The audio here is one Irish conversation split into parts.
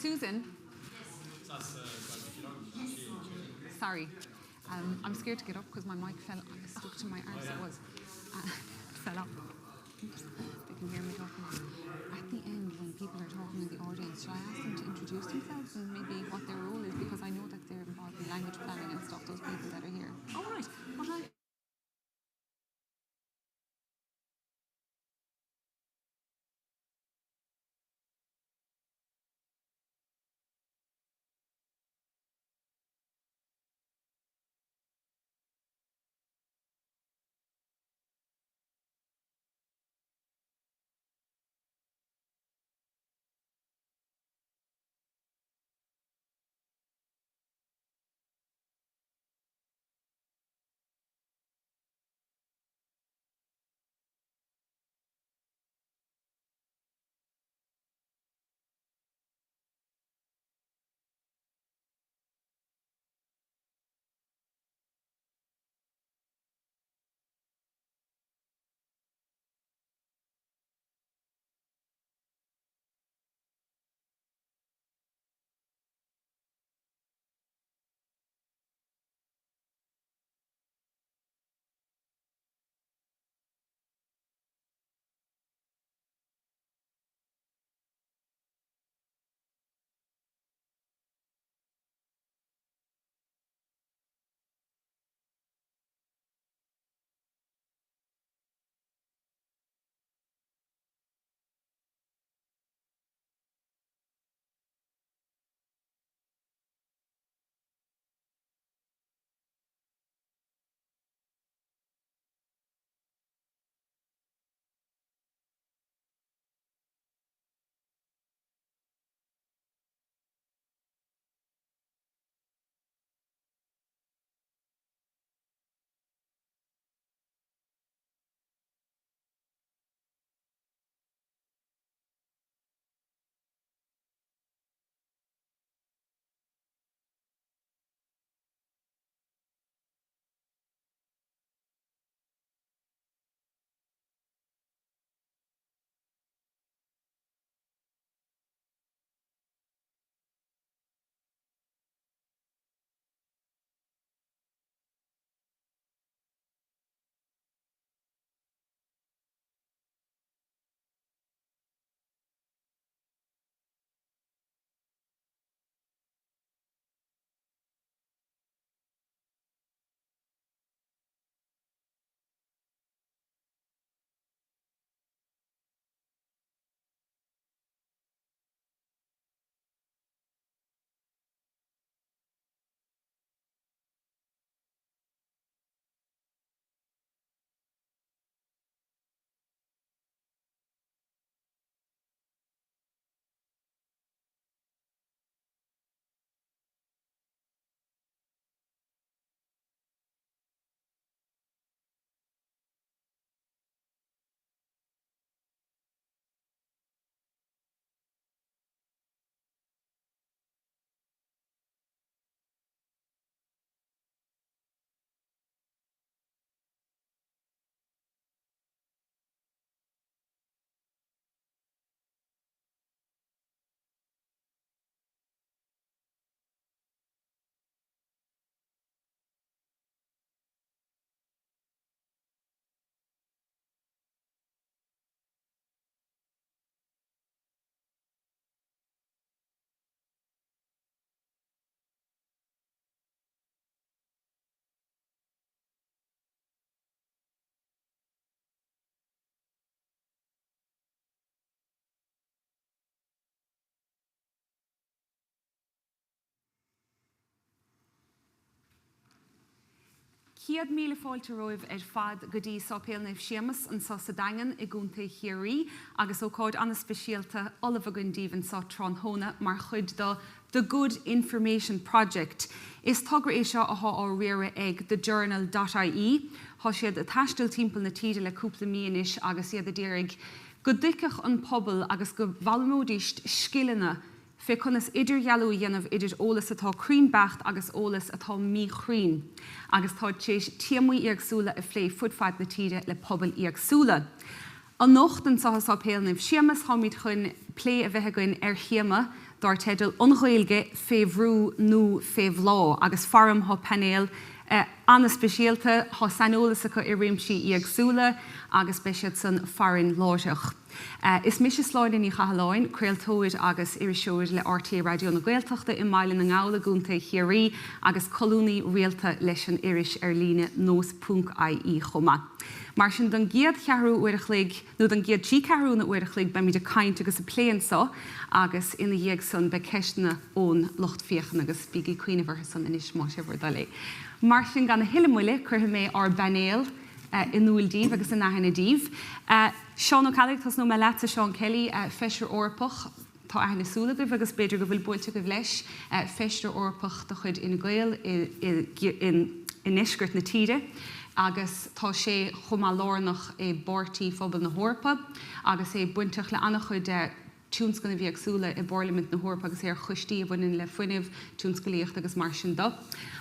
Susan. Sorry. Um, I'm scared to get up because my mic fell stuck to my arse it was. Uh, fell off. Oops, they can hear me talking. At the end, when people are talking in the audience, shall I ask them to introduce themselves and maybe what their role is? Because I know that they're involved in language planning and stuff, those people that are here. All right. What I 100,000 fáilte romhaibh ar fad go dtí Sáipéal Naomh Séamus anseo sa Daingean i gContae Chiarraí agus ócáid an-speisialta ullamh againn daoibh anseo tráthnóna mar chuid do The Good Information Project. Is togra é seo athá á riaradh ag The Journal dot ie. Thá siad ag taisteal timpeall na tíre le cúpla mí anois agus iad ag iarraidh go dtuigfeadh an pobal agus go bhfoghlaimeoidíst scileanna fé conas idirdhealú a dhéanamh idir eolas atá cruinn beacht agus eolas atá míchruinn agus táid tar éis téamaí éagsúla a phlé fud fad na tíre le pobail éagsúla. Anocht anseo i Sáipéal Naomh Séamus táimid chun plé a bheith againn ar théama. dar teideal 'An Ghaeilge, Fé Bhrú nó Fé Bhláth' agus faram thá painéal ana-speisialta, thá saineolas acu i réimsí éagsúla agus beidh siad san farainn láithreach. Is mise Sláine Ní Chathalláin, craoltóir agus iriseoir le RTÉ Raidió na Gaeltachta i mBaile na nGall i gContae Chiarraí agus colúnaí rialta leis an iris ar líne nós ponc ie chomh maith. Mar sin don gcéad cheathrú uair a chloig, nó don gcéad trí ceathrúna uair a chloig beimid ag caint agus ag plé anso agus ina dhiaidh san beidh ceisteanna ón lucht féachana agus bígí ag cuimhneamh orthu san anois más é bhur dtoil é. Mar sin gan a thuilleadh moille cuirfidh mé ár bpainéal in iúl daoibh agus in aithne daoibh. Seán Ó Ceallaigh, tosnóidh mé leatsa, Seán Kelly, Feisire Eorpach, tá aithne súl agaibh agus b'fhéidir go bhfuil buailte agaibh leis, Feisire Eorpach de chuid Fhine Gael i ndeisceart na tíre agus tá sé chomh maith lárnach i bPáirtí Phobal na hEorpa agus é bainteach le an-chuid tionscnaimh éagsúla i bPairlimint na hEorpa agus é ar choistí a bhaineann le fuinneamh, tionscalaíocht agus mar sin de.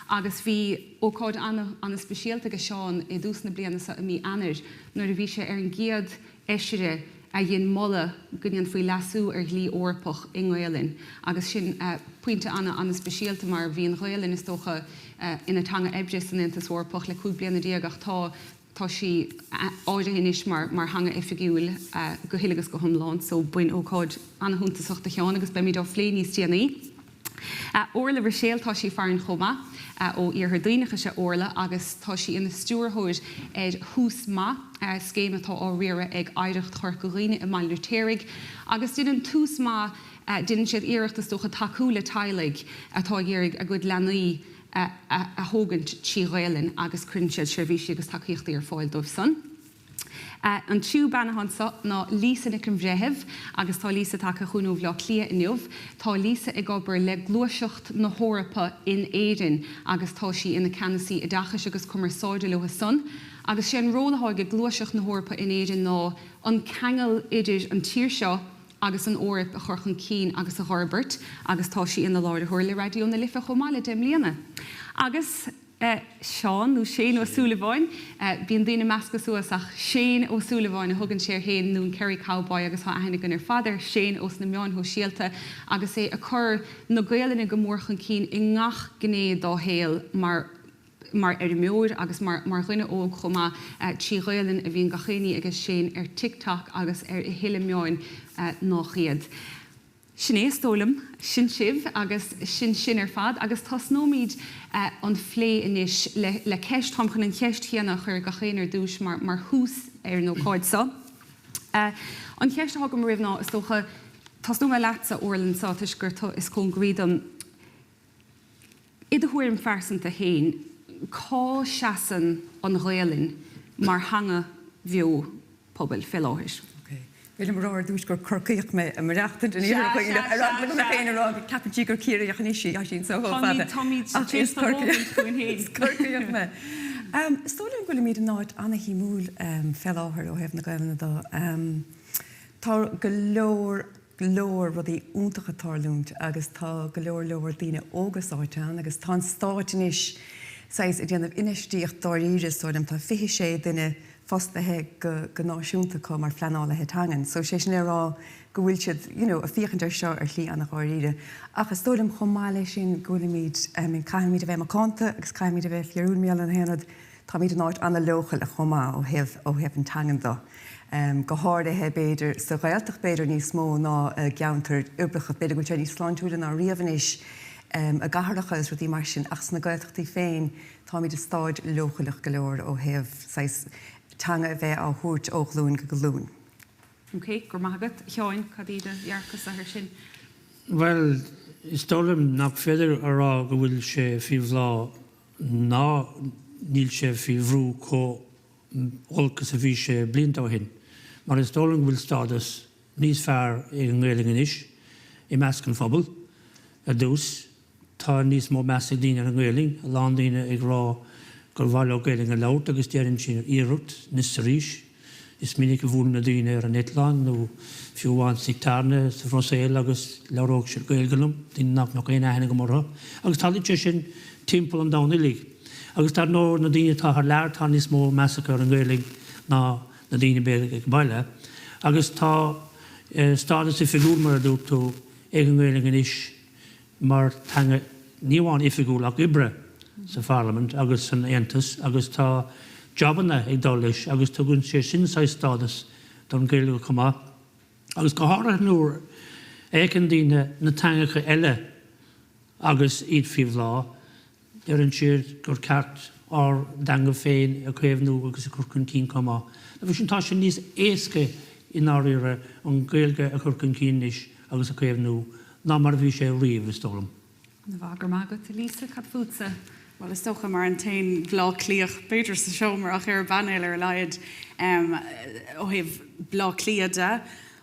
Agus bhí ócáid an-an-speisialta aige Seán i dtús na bliana seo i mí Eanáir nuair a bhí sé ar an gcéad Fheisire a dhein moladh go ndéanfaí leasú ar dhlí Eorpach i nGaelainn agus sin pointe ana-an-speisialta mar bhí an Ghaelainn, is dócha, ina teanga oibre san Aontas Eorpach le 15 bliana ach tá tá sí áirithe anois mar mar theanga oifigiúil go huile agus go hiomlán so b'in ócáid ana-shuntasach do Sheán agus beimid á phlé níos déanaí. Orla Ruiséal, tá sí farainn chomh maith. Ó Iarthar Duibhneach is ea Orla agus tá sí ina stiúrthóir ar Thús Maith, scéim atá á riaradh ag Oidhreacht Chorca Dhuibhne i mBaile an Fheirtéaraigh. Agus déanann Tús Maith, déanann siad iarracht is dócha tacú le teaghlaigh atá ag iarraidh a gcuid leanaí a thógaint trí Ghaelainn agus cuireann siad seirbhísí agus tacaíochtaí ar fáil dóibh san. An tríú bean atá anseo ná Lisa Nic an Bhreithimh agus tá Lisa tagtha chugainn ó Bhaile Átha Cliath inniu. Tá Lisa ag obair le Gluaiseacht na hEorpa in Éirinn agus tá sí ina Ceannasaí Oideachais agus Cumarsáide leo san. Agus sé an ról atá ag Gluaiseacht na hEorpa in Éirinn ná an ceangal idir an tír seo agus an Eoraip a chur chun cinn agus a dh'fhorbairt agus tá sí ina láithreoir le Raidió na Life chomh maith le 10 mbliana. Agus. Seán nó Shane Ó Súilleabháin, bíonn daoine measctha suas ach Shane Ó Súilleabháin a thugann sé air féin nó an Kerry Cowboy agus tá aithne againn ar fad ar Shane ós na meáin shóisialta agus é ag cur na Gaelainne go mór chun cinn i ngach gné dá shaol mar mar fheirmeoir agus mar mar dhuine óg chomh maith trí Ghaelainn a bhíonn gach aon ní aige Shane ar TikTok agus ar a thuilleadh meáin nách iad. Sin é, is dóigh liom. Sin sibh agus sin sinn ar fad agus tosnóimid an phlé anois le le ceist. Táim chun an cheist chéanna a chur ar gach éinne ar dtús mar mar thús ar an ócáid seo. An cheist atá agam oraibh ná, is dócha, tosnóidh mé leatsa, Orla, anseo toisc gur tú is cóngaraí dom. I do thuairim phearsanta féin, cá seasann an Ghaelainn mar theanga bheo pobail fé láthair? Ok. Ba mhaith liom a rá ar dtús gur Corcaíoch mé ag maireachtaint in Iarthar Dhuibhneach ar eagla go mbeadh éinne ag rá go gceapann sí gur Ciarraíoch anois í, tá sí anseo chomh fada. Táimid tar éis do thógaint chugainn féin. Is Corcaíoch mé. Is dóigh liom go bhfuilimid in áit ana-shuimiúil fé láthair ó thaobh na Gaelainne de. Tá go leor leor rudaí iontacha ag tarlúint agus tá go leor leor daoine óga sáite ann agus tá an Stát anois saghas ag déanamh infheistíocht dáiríre is dóigh liom. Tá 26 duine fostaithe go go náisiúnta acu mar phleanálaithe teangan so sé sin le rá go bhfuil siad you know ag féachaint ar seo ar shlí ana-dháiríre. Ach is dóigh liom chomh maith leis sin go bhfuilimid I mean caithfimid a bheith macánta agus caithfimid a bheith fíorúil mar gheall ar an aon rud Táimid in áit an-leochaileach chomh maith ó thaobh ó thaobh an teangan de. Go háirithe b'fhéidir sa Ghaeltacht b'fhéidir níos mó ná i gceantair uirbeacha. B'fhéidir go bhfuil sé níos sláintiúla ná riamh anois i gcathracha is rudaí mar sin ach sna Gaeltachtaí féin táimid i staid leochaileach go leor ó thaobh saghas teanga a bheith á thabhairt ó ghlúin go glúin. Ok, go raibh maith agat. A Sheáin, cad í do dhearcadh-sa air sin? Bhuel, is dóigh liom nach féidir a rá go bhfuil sé faoi bhláth ná níl sé faoi bhrú chomh holc is a bhí sé blianta ó shin, mar is dóigh liom go bhfuil stádas níos fearr ag an nGaelainn anois i measc an phobail. Ar dtús, tá níos mó meas ag daoine ar an nGaelainn, a lán daoine ag rá gur mhaith leo Gaelainn a labhairt agus déanann siad iarracht anois is arís. Is minic a bhuailim le daoine ar an eitleán nó fiú amháin sa tairne sa Bhruiséil agus labhróidh siad Gaeilge liom, daoine nach mbeadh aon aithne agam orthu. Agus tarlaíonn sé sin timpeall an domhain uilig. Agus dar ndóigh, na daoine atá thar lear, tá níos mó meas acu ar an nGaeilge ná na daoine b'fhéidir ag baile. Agus tá stádas oifigiúil, mar a dúirt tú. ag an nGaelainn anois mar teanga ní amháin oifigiúil ach oibre sa Pharlaimint agus san Aontas agus tá jabanna ag dul leis agus tugann sé sin saghas stádas don Ghaeilge chomh maith agus go háirithe nuair a fheiceann daoine na teangacha eile agus iad faoi bhláth. Deireann siad gur ceart ár dteanga féin a chaomhnú agus a chur chun cinn chomh maith. Dá bhrí sin tá sé níos éasca i ndáiríre an Ghaeilge a chur chun cinn anois agus a chaomhnú ná mar a bhí sé riamh, is dóigh liom. Ana mhaith, go raibh maith agat. Lisa, cad fútsa? Bhuel, is dócha mar an t-aon Bhleá Cliathach, b'fhéidir sa seomra, ach ar an bpainéal ar a laghad, ó thaobh Bleá Cliath de,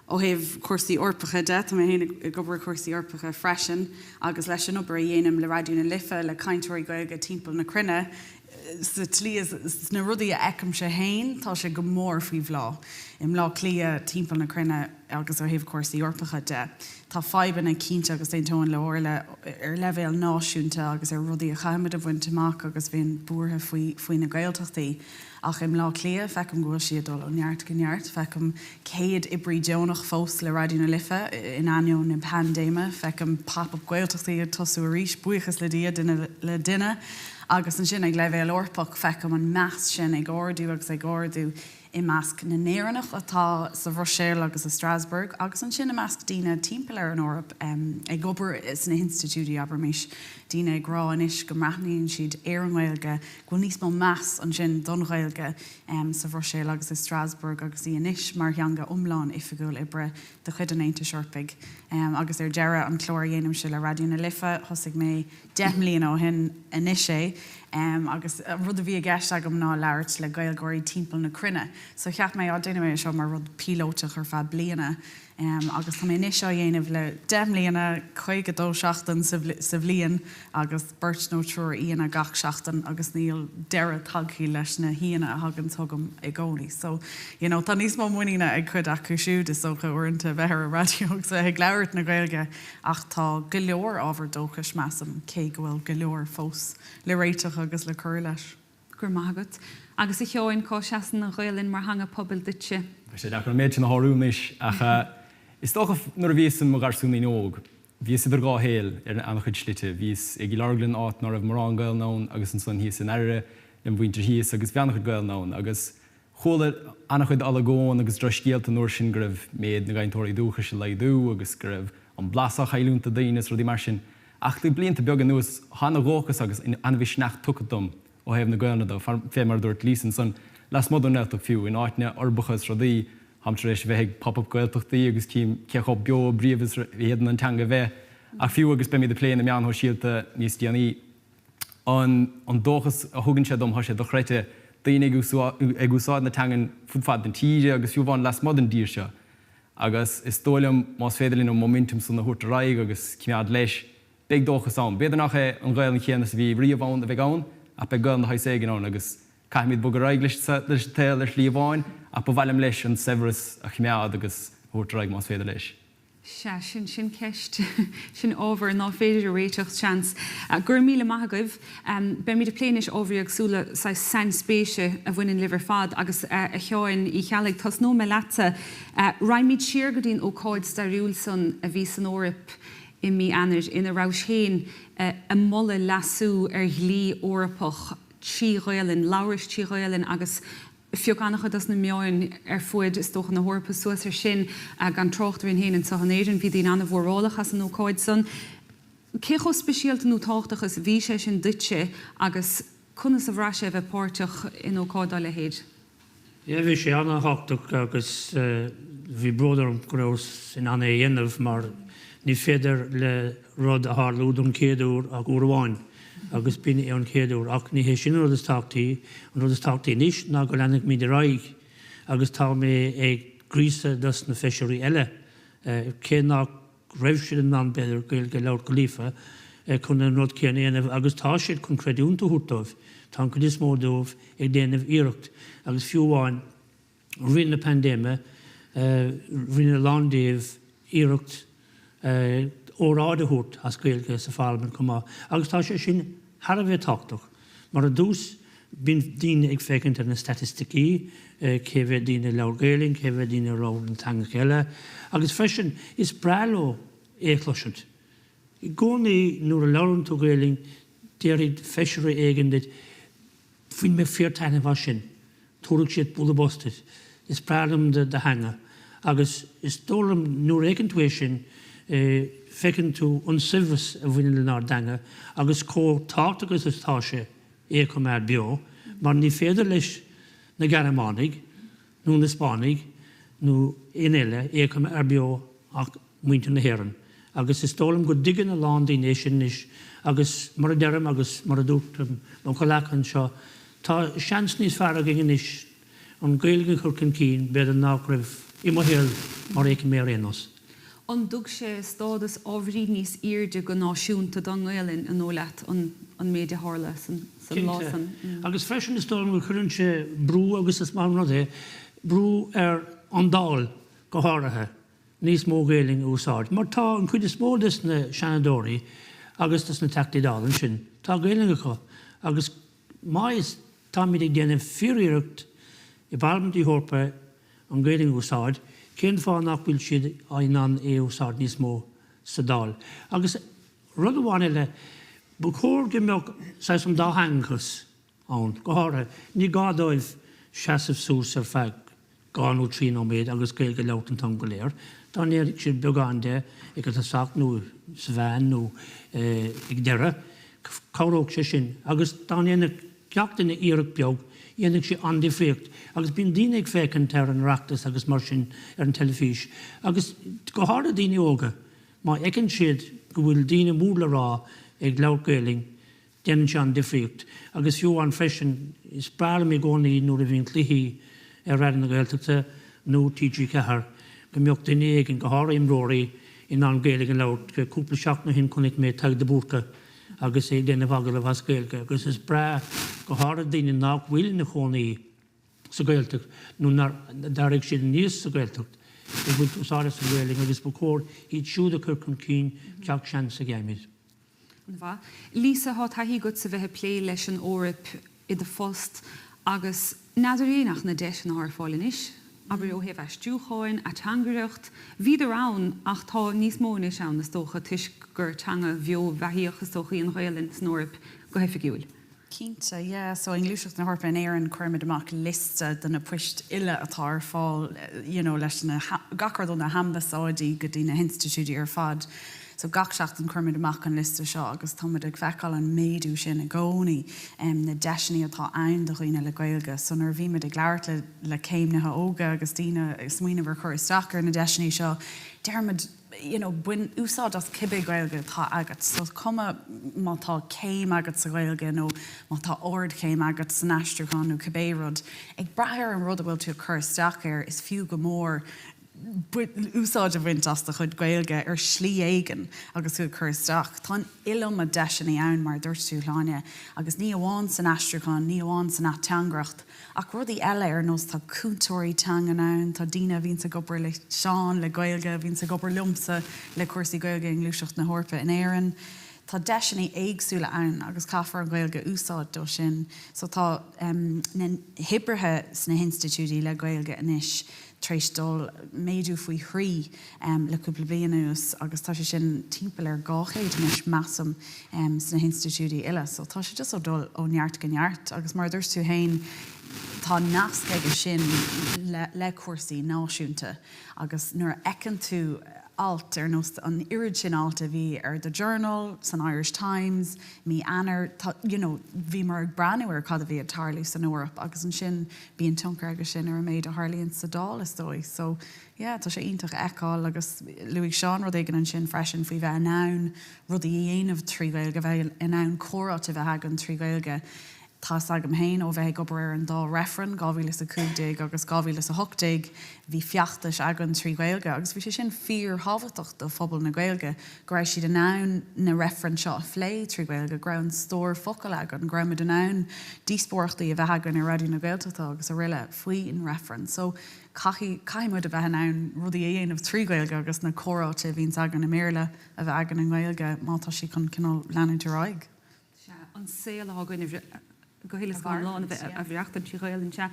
Ó thaobh cúrsaí Eorpacha de, tá mé féin ag obair i gcúrsaí Eorpacha freisin agus leis an obair a dhéanaim le Raidió na Life, le cainteoirí Gaeilge timpeall na cruinne, sa tslí is sna rudaí a fheicimse féin, tá sé go mór faoi bhláth i mBleá Cliath, timpeall na cruinne agus ó thaobh cúrsaí Eorpacha de. Tá fadhbanna cinnte agus d'aontóinn le Orla ar leibhéal náisiúnta agus ar rudaí a chaithfimid a bhaint amach agus bheinn buartha faoi faoi na Gaeltachtaí. Ach i mBleá Cliath, feicim go bhfuil sí ag dul ó neart go neart. Feicim 100 oibrí deonach fós le Raidió na Life in ainneoin na paindéime. Feicim Pop Up Gaeltachtaí ag tosú arís, buíochas le Dia, duine le duine. Agus ansin ag leibhéal Eorpach, feicim an meas sin ag ardú agus ag ardú i measc na nÉireannach atá sa Bhruiséil agus i Strasbourg agus ansin i measc daoine timpeall ar an Eoraip ag obair sna hinstitiúidí, abraimis, daoine ag rá anois go mbreathnaíonn siad ar an nGaeilge go bhfuil níos mó meas ansin don Ghaeilge sa Bhruiséil agus i Strasbourg agus í anois mar theanga iomlán oifigiúil oibre de chuid an Aontais Eorpaigh. Agus ar deireadh, an clár a dhéanaimse le Raidió na Life, thosaigh mé 10 mbliana ó shin anois é agus an rud a bhí i gceist agam ná labhairt le Gaeilgeoirí timpeall na cruinne. So cheap mé, á déanfaidh mé é seo mar rud píolótach ar feadh bliana. Agus tá mé anois á dhéanamh le 10 mbliana, 52 seachtain sa bhliain agus beirt nó triúr aíonna gach seachtain agus níl deireadh tagtha leis na haíonna a thagann chugam i gcónaí. So, you know, tá níos mó muiníne ag cuid acu siúd is dócha uaireanta bheith ar an raidió agus bheith ag labhairt na Gaeilge ach tá go leor ábhar dóchais, measaim, cé go bhfuil go leor fós le réiteach agus le cur leis. Go raibh maith agat. Agus a Sheáin, cá seasann an Ghaelainn mar theanga pobail duitse? Beidh sé deacair an méid sin a shárú anois, ach is dócha nuair a bhíos i mo gharsúinín óg, bhíos idir dhá shaol ar an-chuid slite. Bhíos i gCill Orglan, áit ná raibh mórán Gaelainne ann, agus ansan thíos in Airire lem mhuintir thíos agus bhí an-chuid Gaelainne ann. Agus chuala an-chuid olagón agus drochscéalta an uair sin go raibh méid na gcainteoirí dúchais ag laghdú agus go raibh an blas á chailliúint do daoine is rudaí mar sin. Ach le blianta beaga anuas, tá ana-dhóchas agus ana-mhisneach tugtha dom ó thaobh na Gaelainne de, fé mar a dúirt Lisa ansan, lasmuigh den nGaeltacht fiú, in áiteanna uirbeacha is rudaí, táim tar éis a bheith ag Pop Up Gaeltachtaí agus cím cé chomh beo bríomhar is a fhéadann an teanga a bheith. Ach fiú agus beimid ag plé na meáin shóisialta níos déanaí, an dóchas a thugann sé dom, tá sé dochreidte, daoine ag úsáid na teangan fud fad na tíre agus fiú amháin lasmuigh den dtír seo. Agus is dóigh liom, más féidir linn an móiminteam san a thabhairt ar aghaidh agus cimeád leis, beidh dóchas ann. B'fhéidir nach é an Ghaelainn chéanna is a bhí riamh ann a bheidh ann, ach beidh Gaelainn de shaghas éigin ann agus caithfimid bogadh ar aghaidh leis an tsaol ar shlí amháin, ach ba mhaith liom leis an saibhreas a choimeád agus a thabhairt ar aghaidh más féidir leis. Sea, sin, sin ceist, sin ábhar ná féidir a réiteach, seans. Go raibh míle maith agaibh. Beimid ag plé anois ábhair éagsúla, saghas sainspéise a bhaineann libh ar fad agus a Sheáin Uí Cheallaigh, tosnóidh mé leatsa. Raghaimid siar go dtí an ócáid stairiúil san a bhí san Eoraip i mí Eanáir ina rabhais féin ag moladh leasú ar dhlí Eorpach trí Ghaelainn, labhrais trí Ghaelainn agus Phioc an-chuid dos na meáin ar fuaid, is dócha, na hEorpa suas ar sin, gan trácht orainn féin anseo in Éirinn. Bhí daoine an-mhórálach as an ócáid san. Cé chomh speisialta nó tábhachtach is a bhí sé sin duitse agus conas a bhraith sé a bheith páirteach in ócáid dá leithéid? Yeah, bhí sé an-thábhachtach agus bhí bród orm go rabhas in ann é a dhéanamh mar ní féidir le rud a tharlú don chéad uair ach uair amháin. agus b'in é an chéad uair. Ach ní hé sin an rud is tábhachtaí, an rud is tábhachtaí anois ná go leanfaimid ar aghaidh agus tá mé ag gríosadh dos na feisirí eile, cé nach raibh siad in ann b'fhéidir Gaeilge a labhairt go líofa, chun an rud céanna a dhéanamh agus tá siad chun creidiúint a thabhairt dóibh, tá an chuid is mó dóibh ag déanamh iarracht agus fiú amháin rith na paindéime, rinne a lán díobh iarracht óráid a thabhairt as Gaeilge sa Pharlaimint chomh maith agus tá sé sin thar a bheith tábhachtach mar ar dtús bíonn daoine ag féachaint ar na staitisticí, cé mhéad daoine a labhair Gaelainn, cé mhéad daoine a labhair na teangacha eile agus freisin is breá leo. é a chloisint. I gcónaí nuair a labhrann tú Gaelainn déarfaidh feisire éigin duit Bhain mé fíor-taitneamh as sin. Tabharfaidh siad bualadh bos duit. Is breá liom do theanga. Agus is dóigh liom nuair a fheiceann tú é sin, feiceann tú an saibhreas a bhaineann lenár dteanga agus chomh tábhachtach is atá sé é a choimeád beo, mar ní féidir leis na Gearmánaigh nó na Spáinnigh nó éinne eile é a choimeád beo ach muintir na hÉireann. Agus is dóigh liom go dtuigeann a lán daoine é sin anois agus mar a deirim agus mar a dúirt mo chomhleacaithe anseo, tá seans níos fearr againn anois an Ghaeilge a chur chun cinn, b'fhéidir, ná go raibh i mo shaol mar a fheicim é ar aon nós. An dtug sé stádas ábhairín níos airde go náisiúnta don nGaelainn, an dóigh leat, an méid a tharla san lá san? Cinnte. Agus freisin is dóigh liom go cuireann sé brú, agus is maith an rud é, brú ar an Dáil go háirithe, níos mó Gaelainn a úsáid. Mar tá an chuid is mó des na Seanadóirí agus des na Teachtaí Dála ansin, tá Gaelainn acu agus má is táimid ag déanamh fíoriarracht i bParlaimint na hEorpa an Ghaelainn a úsáid, cén fáth nach bhfuil siad in ann é a úsáid níos mó sa Dáil? Agus rud amháin eile, ba chóir go mbeadh saghas an dátheangachas ann, go háirithe, ní gá dóibh seasamh suas ar feadh 2 nó 3 nóiméad agus Gaeilge a labhairt an t-am go léir. Dá ndéanfadh siad beagán de ag an tosach nó sa mheán nó ag deireadh, cabhródh sé sin. Agus dá ndéanfadh gach duine iarracht beag, dhéanfadh sé an-difríocht. Agus bíonn daoine ag féachaint ar an Oireachtas agus mar sin ar an teilifís, agus go háirithe daoine óga, má fheiceann siad go bhfuil daoine mór le rá ag labhairt Gaelainn, Déanann sé an-difríocht. Agus fiú amháin freisin, is breá liom i gcónaí nuair a bhíonn cluichí ar Raidió na Gaeltachta nó TG4 go mbeadh duine éigin, go háirithe imreoirí, in ann Gaeilge a labhairt. Cúpla seachtain ó shin chonaic mé Tadhg de Búrca agus é ag déanamh agallamh as Gaeilge agus is breá, go háirithe daoine nach bhfuil ina chónaí sa Ghaeltacht nó nár d'éirigh siad aníos sa Ghaeltacht, ag baint úsáid as an Ghaeilge agus ba chóir iad siúd a chur chun cinn gach seans a gheibhimid. An-mhaith. Lisa, thá taithí agat sa bheith ag plé leis an Eoraip i do phost agus n'fheadar fhéin ach na deiseanna athá ar fáil anois, abair ó thaobh aistriúcháin, ateangaireacht, bhíodar ann ach tá níos mó anois ann is dócha toisc gur teanga bheo bheathaíoch is dócha í an Ghaelainn san Eoraip go hoifigiúil. Cinnte, yeah. So i nGluaiseacht na hEorpa in Éirinn cuirimid amach liosta de na poist uile atá ar fáil you know leis na, gach rud ó na hambasáidí go dtí na hinstitiúidí ar fad. So gach seachtain cuirimid amach an liosta seo agus táimid ag feiceáil an méadú sin i gcónaí, na deiseanna atá ann do dhaoine le Gaeilge. So nuair a bhímid ag labhairt le le céimnithe óga agus daoine ag smaoineamh ar chur isteach ar na deiseanna seo, deirimid, you know, bain úsáid as cibé Gaeilge atá agat. So is cuma má tá céim agat sa Ghaeilge nó má tá ardchéim agat san aistriúchán nó cibé rud, ag brath ar an rud a bhfuil tú ag cur isteach air, is fiú go mór úsáid a bhaint as do chuid Gaeilge ar shlí éigin agus tú ag cur isteach. Tá an iliomad deiseanna ann, mar a dúirt tú, Shláine, agus ní amháin san aistriúchán, ní amháin san ateangaireacht, Ach rudaí eile ar nós tá cúntóirí teangan ann, tá daoine a bhíonns ag obair le Seán le Gaeilge, a bhíonns ag obair liomsa le cúrsaí Gaeilge i nGluaiseacht na hEorpa in Éirinn. Tá deiseanna éagsúla ann agus caithfear an Ghaeilge a úsáid dó sin. So tá na hoibrithe sna hinstitiúidí le Gaeilge anois tar éis dul méadú faoi thrí le cúpla bliain anuas agus tá sé sin timpeall ar 200 anois measaim sna hinstitiúidí uile. So tá sé just ag dul ó neart go neart agus mar a dúirt tú féin tá nasc aige sin le le cúrsaí náisiúnta agus nuair a fheiceann tú alt ar nós an oiread sin alt a bhí ar The Journal, san Irish Times, mí Eanáir, tá you know bhíomar ag breathnú ar cad a bhí ag tarlú san Eoraip agus ansin Bíonn tionchar aige sin ar an méid a tharlaíonn sa Dáil, is dóigh. So, yeah, tá sé iontach a fheiceáil agus luaigh Seán rud éigin ansin freisin faoi bheith in ann rudaí a dhéanamh trí Ghaeilge, bheith in ann comhráite a bheith againn trí Ghaeilge. Tá's agam féin ó bheith ag obair ar an dá reifreann, 2015 agus 2018, bhí feachtais againn trí Ghaeilge agus bhí sé sin fíorthábhachtach do phobal na Gaeilge, go raibh siad in ann na reifrinn seo a phlé trí Ghaeilge, go raibh an stór focal againn, go raibh muid in ann díospóireachtaí a bheith againn ar Raidió na Gaeltachta agus araile faoin reifreann. So caithfidh, caithfidh muid a bheith in ann rudaí a dhéanamh trí Ghaeilge agus na comhráite a bhíonns againn i mBéarla a bheith againn i nGaeilge má tá sí chun cineál leanúint ar aghaidh. Sea, an saol atá againn. Go huile is go hiomlán a bheith a mhaireachtáil trí Ghaelainn, sea.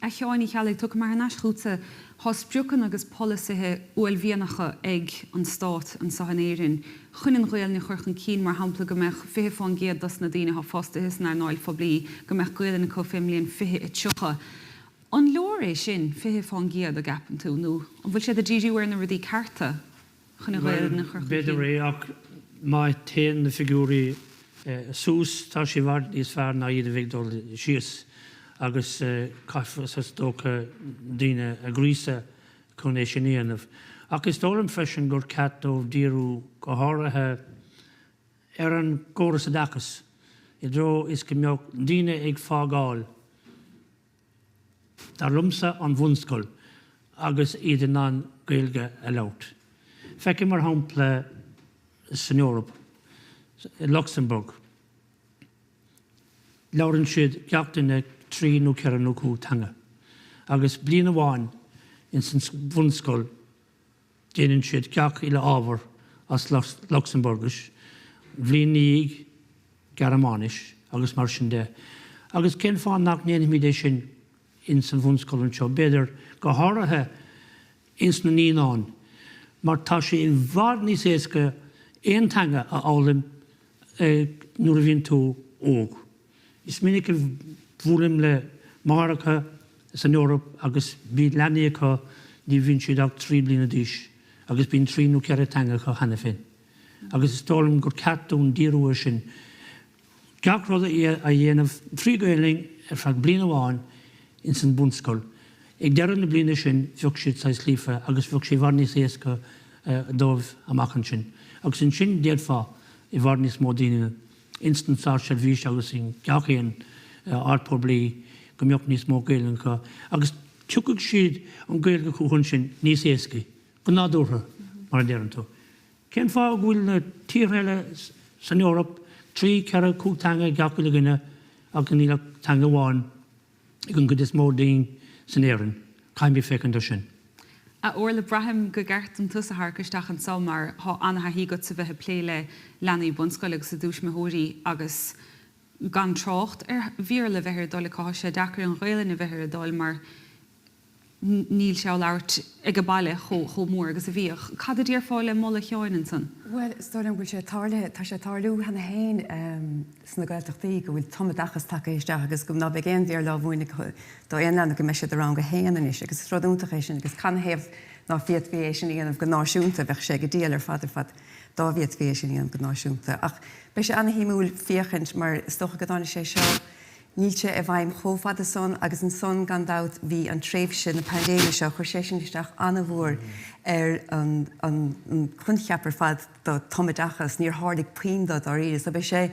A Sheáin Uí Cheallaigh, tiocfaidh mé thar n-ais chugatsa. Tá spriocanna agus polasaithe uaillmhianacha ag an Stát anseo in Éirinn chun an Ghaelainn a chur chun cinn, mar shampla go mbeadh 20% dos na daoine atá fostaithe san earnáil phoiblí, go mbeadh Gaelainn acu fén mbliain 2030. An leor é sin, 20%, an gceapann tú, nó an bhfuil siad ag díriú ar na rudaí cearta? chun an Ghaelainn a chur chun cinn. B'fhéidir é, ach má théann na figiúirí suas, tá sé i bhfad níos fearr ná iad a bheith ag dul síos agus caithfear, is dócha, daoine a ghríosadh chun é sin a dhéanamh. Ach is dóigh liom freisin gur ceart dóibh díriú go háirithe ar an gcóras oideachais i dtreo is go mbeadh daoine ag fágáil Dar liomsa an bhunscoil agus iad in ann Gaeilge a labhairt. Feicim mar shampla san Eoraip, i Lucsamburg, labhrann siad gach duine 3 nó 4 nó 5 teanga agus bliain amháin ins an bhunscoil déanann siad gach uile ábhar as Lucsamburgis, bhliain ina dhiaidh Gearmáinis agus mar sin de. Agus cén fáth nach ndéanfaimid é sin ins an bhunscoil anseo, b'fhéidir, go háirithe ins na naíonáin, mar tá sé i bhfad níos éasca aon teanga a fhoghlaim nuair a bhíonn tú óg. Is minic a bhuailim le máithreacha san Eoraip agus bíonn leanaí acu, ní bhíonn siad ach 3 bliana d'aois agus bíonn 3 nó 4 teanga acu cheana féin. Agus is dóigh liom gur ceart dúinn díriú air sin, gach rud a dhéanamh trí Ghaelainn ar feadh bliain amháin ins an bunscoil. Ag deireadh na bliana sin bheadh siad saghas líofa agus bheadh sé i bhfad níos éasca dóibh amach ansin. Agus ansin d'fhéadfá i bhfad níos mó daoine ins an státseirbhís agus in gach aon áit poiblí go mbeadh níos mó Gaelainn acu agus tiocfaidh siad an Ghaeilge chucu ansin níos éascaí, go nádúrtha, mar a deireann tú. Cén fáth go bhfuil na tíortha eile san Eoraip 3, 4, 5 teanga ag gach uile dhuine ach níl ach teanga amháin ag an gcuid is mó dínn san Éirinn? Caithfimid féachaint air sin. A Orla, braithim go gceart dom tusa a tharrac isteach anseo mar thá ana-thaithí agatsa bheith ag plé le leanaí bunscoile agus a dtuismitheoirí agus gan trácht ar Bhéarla a bheith ar a dtoil acu, thá sé deacair an Ghaelainn a bheith ar a dtoil mar níl sé á labhairt ag an baile chomh mór agus a bhíodh. Cad a déarfá le moladh Sheáin ansan? Bhuel, is dóigh liom go bhfuil sé tarlaithe, tá sé ag tarlú cheana féin sna Gaeltachtaí go bhfuil tumoideachas tagtha isteach agus go ná beidh aon Bhéarla á mhúineadh do aon leanbh go mbeidh siad i rang a haon anois agus is rud iontach é sin agus canathaobh ná féadfaí é sin a dhéanamh go náisiúnta, bheadh sé go diail ar fad ar fad dá bhféadfaí é sin a dhéanamh go náisiúnta. Ach beidh sé ana-shuimiúil féachaint mar is dócha go dtáinig sé seo, Níl sé i bhfeidhm chomh fada san agus ansan gan dabht bhí an tréimhse na paindéime seo, chuir sé sin isteach an-mhór ar an an coincheap ar fad do tumoideachas, níor tharlaigh puinn dó dáiríre. So beidh sé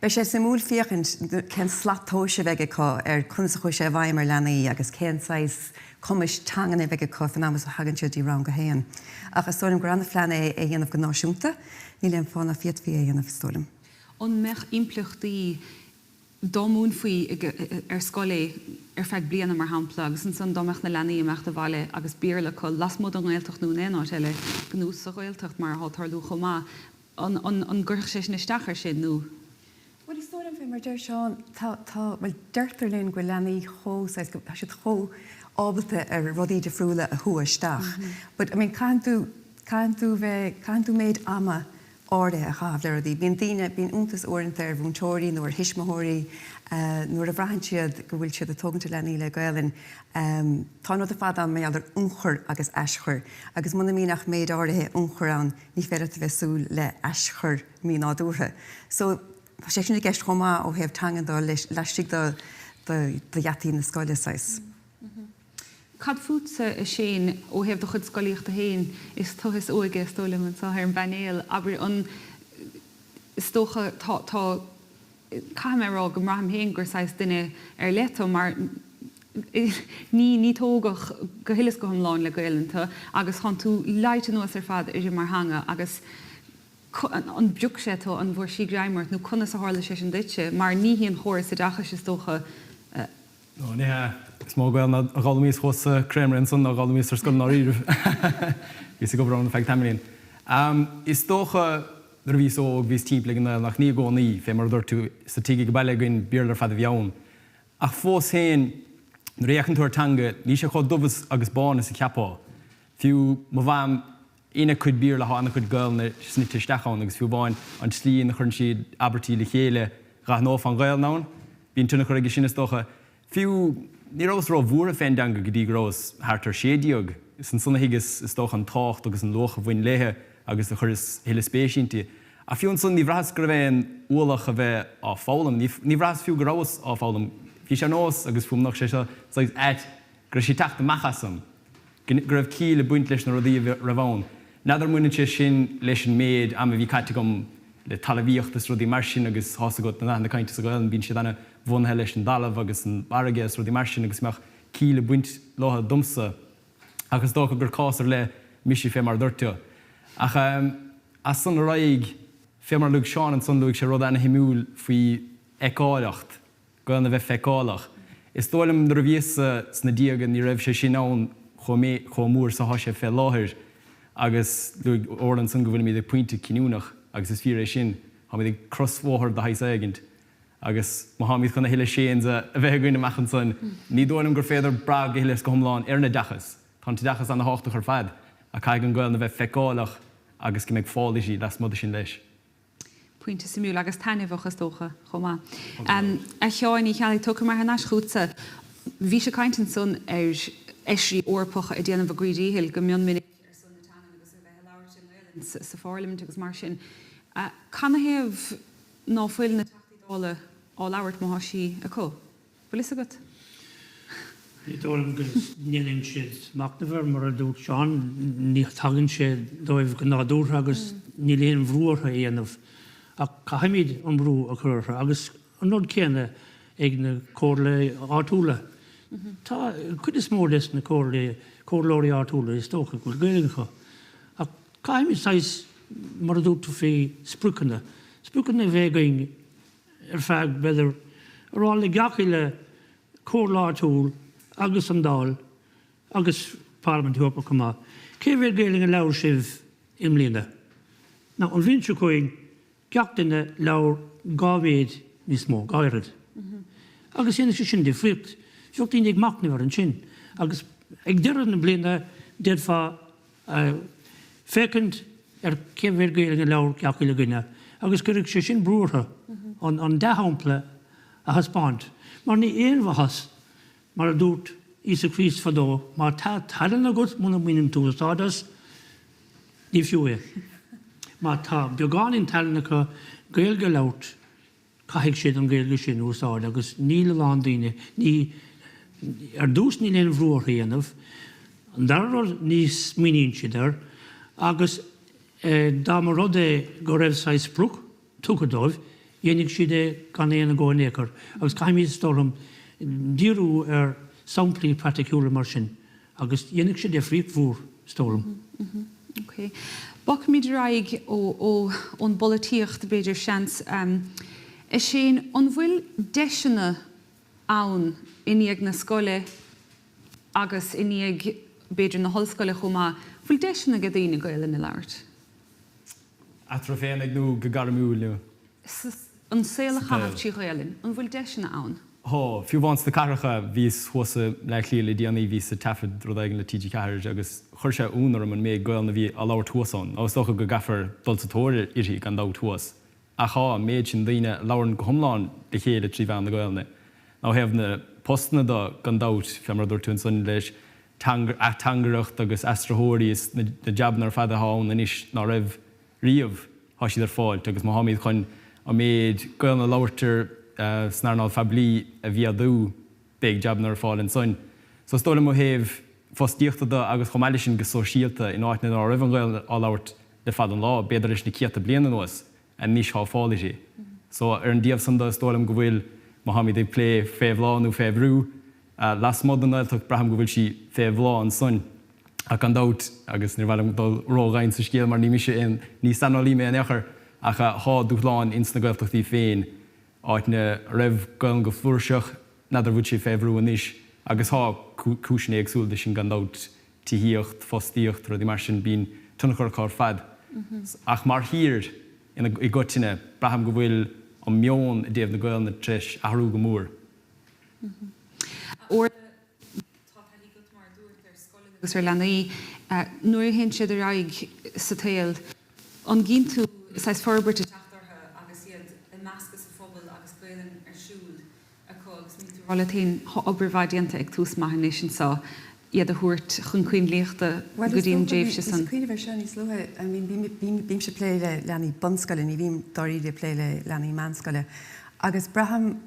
beidh sé suimiúil féachaint cén slat tomhais a bheidh acu ar conas a chuaigh sé i bhfeidhm ar leanaí agus cén saghas cumais teangan a bheidh acu fan am is a thagann siad dtí rang a haon. Ach is dóigh liom gur ana-phlean é é a dhéanamh go náisiúnta, níl aon fáth ná féadfaí é a dhéanamh is dóigh liom. An mbeadh impleachtaí dá múinfí ar scoil é ar feadh bliana, mar shampla, agus ansan dá mbeadh na leanaí ag imeacht abhaile agus Béarla acu, lasmuigh den nGaeltacht nó in aon áit eile, nó sa Ghaeltacht, mar atá ag tarlú chomh maith, an, an, an gcuirfeadh sé sin isteach air sin, nó? Bhuel, is dóigh liom fé mar deir Seán, tá, tá, bhuel, deirtear linn go bhfuil leanaí chomh, saghas, go, tá siad chomh ábalta ar rudaí difriúla a shú isteach. But, I mean, caitheann tú, caitheann tú bheith, caitheann tú méid ama áirithe a chaitheamh le rudaí. Bíonn daoine, bíonn iontas uaireanta ar mhúinteoirí nó ar thuismitheoirí nuair a bhraitheann siad go bhfuil siad ag tógaint a leanaí le Gaelainn. Tá an rud ar fad ann mar gheall ar ionchur agus aischur agus muna mbíonn ach méid áirithe ionchur ann ní féidir leat a bheith ag súil le aischur mínádúrtha. So tá sé sin i gceist chomh maith ó thaobh teangan de laistigh de de gheataí na scoile saghas. Cad fútsa, a Shéain, ó thaobh do chuid scolaíochta féin? Is tú is óige, is dóigh liom, anseo ar an bpainéal. Abair, an, is dócha, tá, tá, caithfidh mé a rá go mbraithim féin gur saghas duine ar leith tú mar ní, ní tógadh go huile is go hiomlán le Gaelainn tú agus tánn tú leáite anuas ar fad uirthi mar theanga agus an bpioc sé tú, an bhfuair sí greim ort nó conas a tharla sé sin duitse? Mar ní hí an chóras oideachais is dócha a. Nó ní hea. Is mó Gaelainn a d'fhoghlaimíos thuas sa Creamery ansan ná a d'fhoghlaimíos ar scoil i ndáiríribh. Bhíos ag obair ann ar feadh tamaillín. Is dócha. Nuair a bhíos óg, bhíos timpeall ag an nGaelainn ach ní i gcónaí, fé mar a dúirt tú, sa tigh ag baile againn, Béarla ar fad a bhí ann. Ach fós féin, nuair a fhéachann tú ar teanga, níl sé chomh dubh agus bán is a cheapfá. Fiú mo mham, ina cuid Béarla thá ana-chuid Gaelainne snoite isteach ann agus fiú amháin an tslí ina chuireann siad abairtí le chéile, dh'aithneofá an Ghaelainn ann. Bíonn tionchar aige sin is dócha. Fiú, ní rabhas ró-bhuartha fén dteanga go dtí go rabhas thart ar 16. Is ansan a thuigeas, is dócha, an tábhacht agus an luach a bhain léithe agus a chuireas a thuilleadh spéise inti. Ach fiú ansan, ní bhraitheas go raibh aon ualach a bheith á foghlaim. Ní bhraitheas fiú go rabhas á foghlaim. Bhí sé ar nós, agus fuaimneodh sé seo saghas ait, go raibh sí ag teacht amach asam. Go raibh ciall ag baint leis na rudaí a raibh ann. N'fheadar an mbaineann sé sin leis an méid ama a bhí caite agam le talamhaíocht is rudaí mar sin agus tá's agat na nathanna cainte sa Ghaelainn bíonn siad ana bhunaithe leis an dtalamh agus an fharraige is rudaí mar sin agus mbeadh ciall ag baint leo domsa. Ach is dócha gur cás ar leith mise fé mar a dúirt tú. Ach as san ar aghaidh, fé mar a luaigh Seán ansan, luaigh sé rud ana shuimiúil faoi fheiceálacht. Gaelainn a bheith feiceálach. Is dóigh liom nuair a bhíos-sa sna déaga ní raibh sé sin ann chomh chomh mór is atá sé fé láthair agus luaigh Orla ansan go bhfuilimid ag pointe cinniúnach agus is fíor é sin. Táimid ag crosbhóthar de shaghas éigint agus má tháimid chun a thuilleadh Shanes a bheith againn amach ansan ní dóigh liom gur féidir brath go huile is go hiomlán ar an oideachas. Tá an t-oideachas ana-thábhachtach ar fad ach caithfidh an Ghaelainn a bheith feiceálach agus go mbeidh fáil uirthi lasmuigh de sin leis. Pointe suimiúil, agus taitneamhach is dócha, chomh maith. A Sheáin Uí Cheallaigh, tiocfaidh mé thar n-ais chugatsa. Bhís ag caint ansan ar fheisirí Eorpacha ag déanamh a gcuid díchill go mion minic ar son na teangan agus a bheith ag labhairt i nGaelainn sa Phairlimint agus mar sin. Canathaobh ná fuil na Teachtaí Dála á labhairt má thá sí acu? Bhfuil fhios agat? Ní dóigh liom go ndéanann siad machnamh air, mar a dúirt Seán, ní thagann sé dóibh go nádúrtha agus níl aon bhrú orthu é a dhéanamh. Ach caithfimid an brú a chur orthu agus an rud céanna ag na comhairlí áitiúla. Tá an chuid is mó des na comhairlí, comhairleoirí áitiúla is dócha go bhfuil Gaeilge acu. Ach caithfimid saghas, mar a dúirt tú faoi spriocanna, spriocanna a bheith againn ar feadh, b'fhéidir, a rá le gach uile chomhairle áitiúil agus an Dáil agus Parlaimint Eorpach chomh maith, cé mhéad Gaelainn a labhair sibh i mbliana? Now, an bhliain seo chugainn, gach duine labhair 2 mhéid níos mó, 2 oiread. Agus dhéanfaidh sé sin difríocht. Bheadh daoine ag machnamh air ansin. Agus ag deireadh na bliana, d'fhéadfá féachaint ar cé mhéad Gaelainn a labhair gach uile dhuine agus cuirfidh sé sin brú orthu an dea-shampla a thaispeáint. Mar ní aon mhaitheas, mar a dúirt Íosa Críost fadó, má tá tallann agat muna mbaineann tú úsáid as, ní fiú é. Má tá beagáinín tallann acu Gaeilge a labhairt, Caithfidh siad an Ghaeilge sin a úsáid agus níl a lán daoine, ní, ar dtús níl aon bhrú orthu a dhéanamh, an dara rud ní smaoiníonn siad air agus dá mba rud é go raibh saghas sprioc tugtha dóibh, dhéanfadh siad é gan aon agó in aon chor agus caithfimid, is dóigh liom, díriú ar samplaí praiticiúla mar sin. Agus dhéanfadh sé difríocht mhór, is dóigh liom. Ok. Bogfaimid ar aghaidh ón bpolaitíocht, b'fhéidir, seans. A Sheáin, an bhfuil deiseanna ann i ndiaidh na scoile agus i ndiaidh, b'fhéidir, na hollscoile chomh maith, bhfuil deiseanna ag daoine Gaelainn a labhairt? Eatarthu féinig nó go gairmiúil nó. An saol a chaitheamh trí Ghaelainn, an bhfuil deiseanna ann? Tá, fiú amháin sna cathracha, bhíos thuas i mBleá Cliath le déanaí, bhíos ag taifead rud éigin le TG4 agus chuir sé ionadh orm an méid Gaelainn a bhí á labhairt thuas ann. Nó is dócha go gcaithfear dul sa tóir uirthi gan dabht thuas. Ach tá an méid sin daoine a labhrann go hiomlán le chéile trí mheán na Gaelainne. Ó thaobh na postanna de, gan dabht, fé mar a dúirt tú ansan leis ateangaireacht agus aistritheoirí is na jabanna ar fad atá ann anois ná raibh riamh, tá siad ar fáilt agus má tháimid chun an méid Gaelainne a labhairtear san earnáil phoiblí a mhéadú, beidh jabanna ar fáil ansan. So is dóigh liom ó thaobh fostaíochta de agus chomh maith leis sin go sóisialta in áiteanna ná raibh an Ghaelainn á labhairt le fada an lá, b'fhéidir leis na céadta bliain anuas, anois thá fáil uirthi. So ar an dtaobh san de is dóigh liom go bhfuil, má tháimid ag plé fé bhláth nó fé bhrú, lasmuigh den nGaeltacht braithim go bhfuil sí fé bhláth ansan. Ach gan dabht, agus níor mhaith liom dul ró-dhomhain sa scéal mar ní mise aon, ní saineolaí mé in aon chor, ach thá dúshláin ins na Gaeltachtaí féin, áiteanna a raibh Gaelainn go flúirseach, n'fheadar bhfuil sí fé bhrú anois, agus thá cúiseanna éagsúla de sin gan dabht, tithíocht, fostaíocht, rudaí mar sin, bíonn tionchar acu ar fad. Ach mar thír. i gcoitinne, braithim go bhfuil an meon i dtaobh na Gaelainne tar éis athrú go mór. A Orla, tá taithí agat, mar a dúirt, ar scoileanna agus ar leanaí. Nuair a théann siad ar aghaidh sa tsaol, an gcíonn tú saghas forbairt ag teacht orthu agus iad ag meascadh sa phobal agus Gaelainn ar siúl acu agus an mbíonn tú ag rá leat féin, tá obair mhaith déanta ag Tús Maith anois anseo, iad a thabhairt chun coinlíochta go dtí an dtréimhse san. Bhuel, is dócha, bhíos ag cuimhneamh air seo níos luaithe, I mean, bím, bímse ag plé le leanaí bunscoile, ní bhím dáiríre ag plé le leanaí meánscoile agus braithim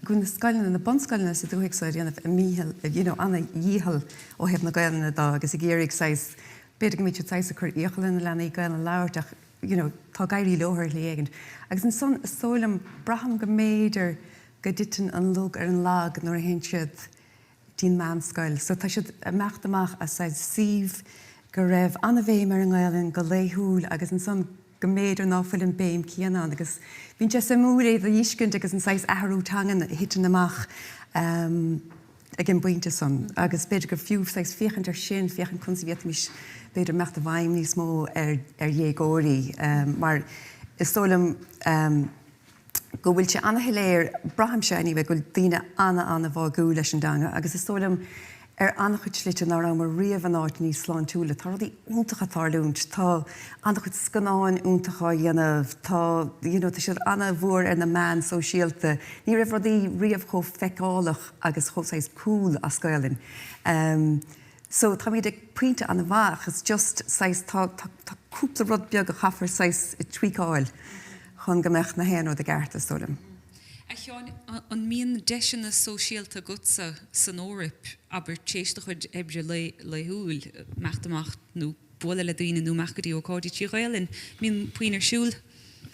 go bhfuil na scoileanna, na bunscoileanna sa dúthaigh so ag déanamh a ndícheall, you know, ana-dhícheall ó thaobh na Gaelainne de agus ag iarraidh saghas, b'fhéidir go mbíonn siad saghas ag cur iachall ar na leanaí Gaelainn a labhairt ach, you know, tá ag éirí leo ar shlí éigin. Agus ansan, is dóigh liom, braithim go mb'fhéidir go dtiteann an lug ar an lag nuair a théann siad dtí'n meánscoil. So tá siad ag imeacht amach as saghas suíomh go raibh an-bhéim ar an nGaelainn go laethúil agus ansan go mb'fhéidir ná fuil an béim céanna ann agus bíonn sé suimiúil é d'fheiscint agus an saghas athrú teangan a thiteann amach ag an bpointe san agus b'fhéidir gur fiú saghas féachaint ar sin, féachaint conas a bhféadfaimis b'fhéidir imeacht i bhfeidhm níos mó ar ar dhéagóirí mar is dóigh liom go bhfuil sé ana-shoiléir, braithimse anyway, go bhfuil daoine ana-ana-bháúil leis an dteanga agus is dóigh liom ar an-chuid slite ná rabhamar riamh in áit níos sláintiúla. Tá rudaí iontacha ag tarlúint, tá an-chuid scannáin iontacha á dhéanamh, tá, you know, tá siad ana-mhór ar na meáin sóisialta. Ní raibh rudaí riamh chomh feiceálach agus chomh saghas cool as Gaelainn. So táimid ag pointe an-mhaith ach it's just saghas tá tá tá cúpla rud beag a chaithfear saghas tweakáil chun go mbeadh na haon rud i gceart is dóigh liom. A Sheáin, an mbíonn deiseanna sóisialta agatsa san Eoraip, abair, tar éis do chuid oibre laethúil, imeacht amach nó bualadh le daoine nó imeacht go dtí ócáidí trí Ghaelainn? Mbíonn puinn ar siúl?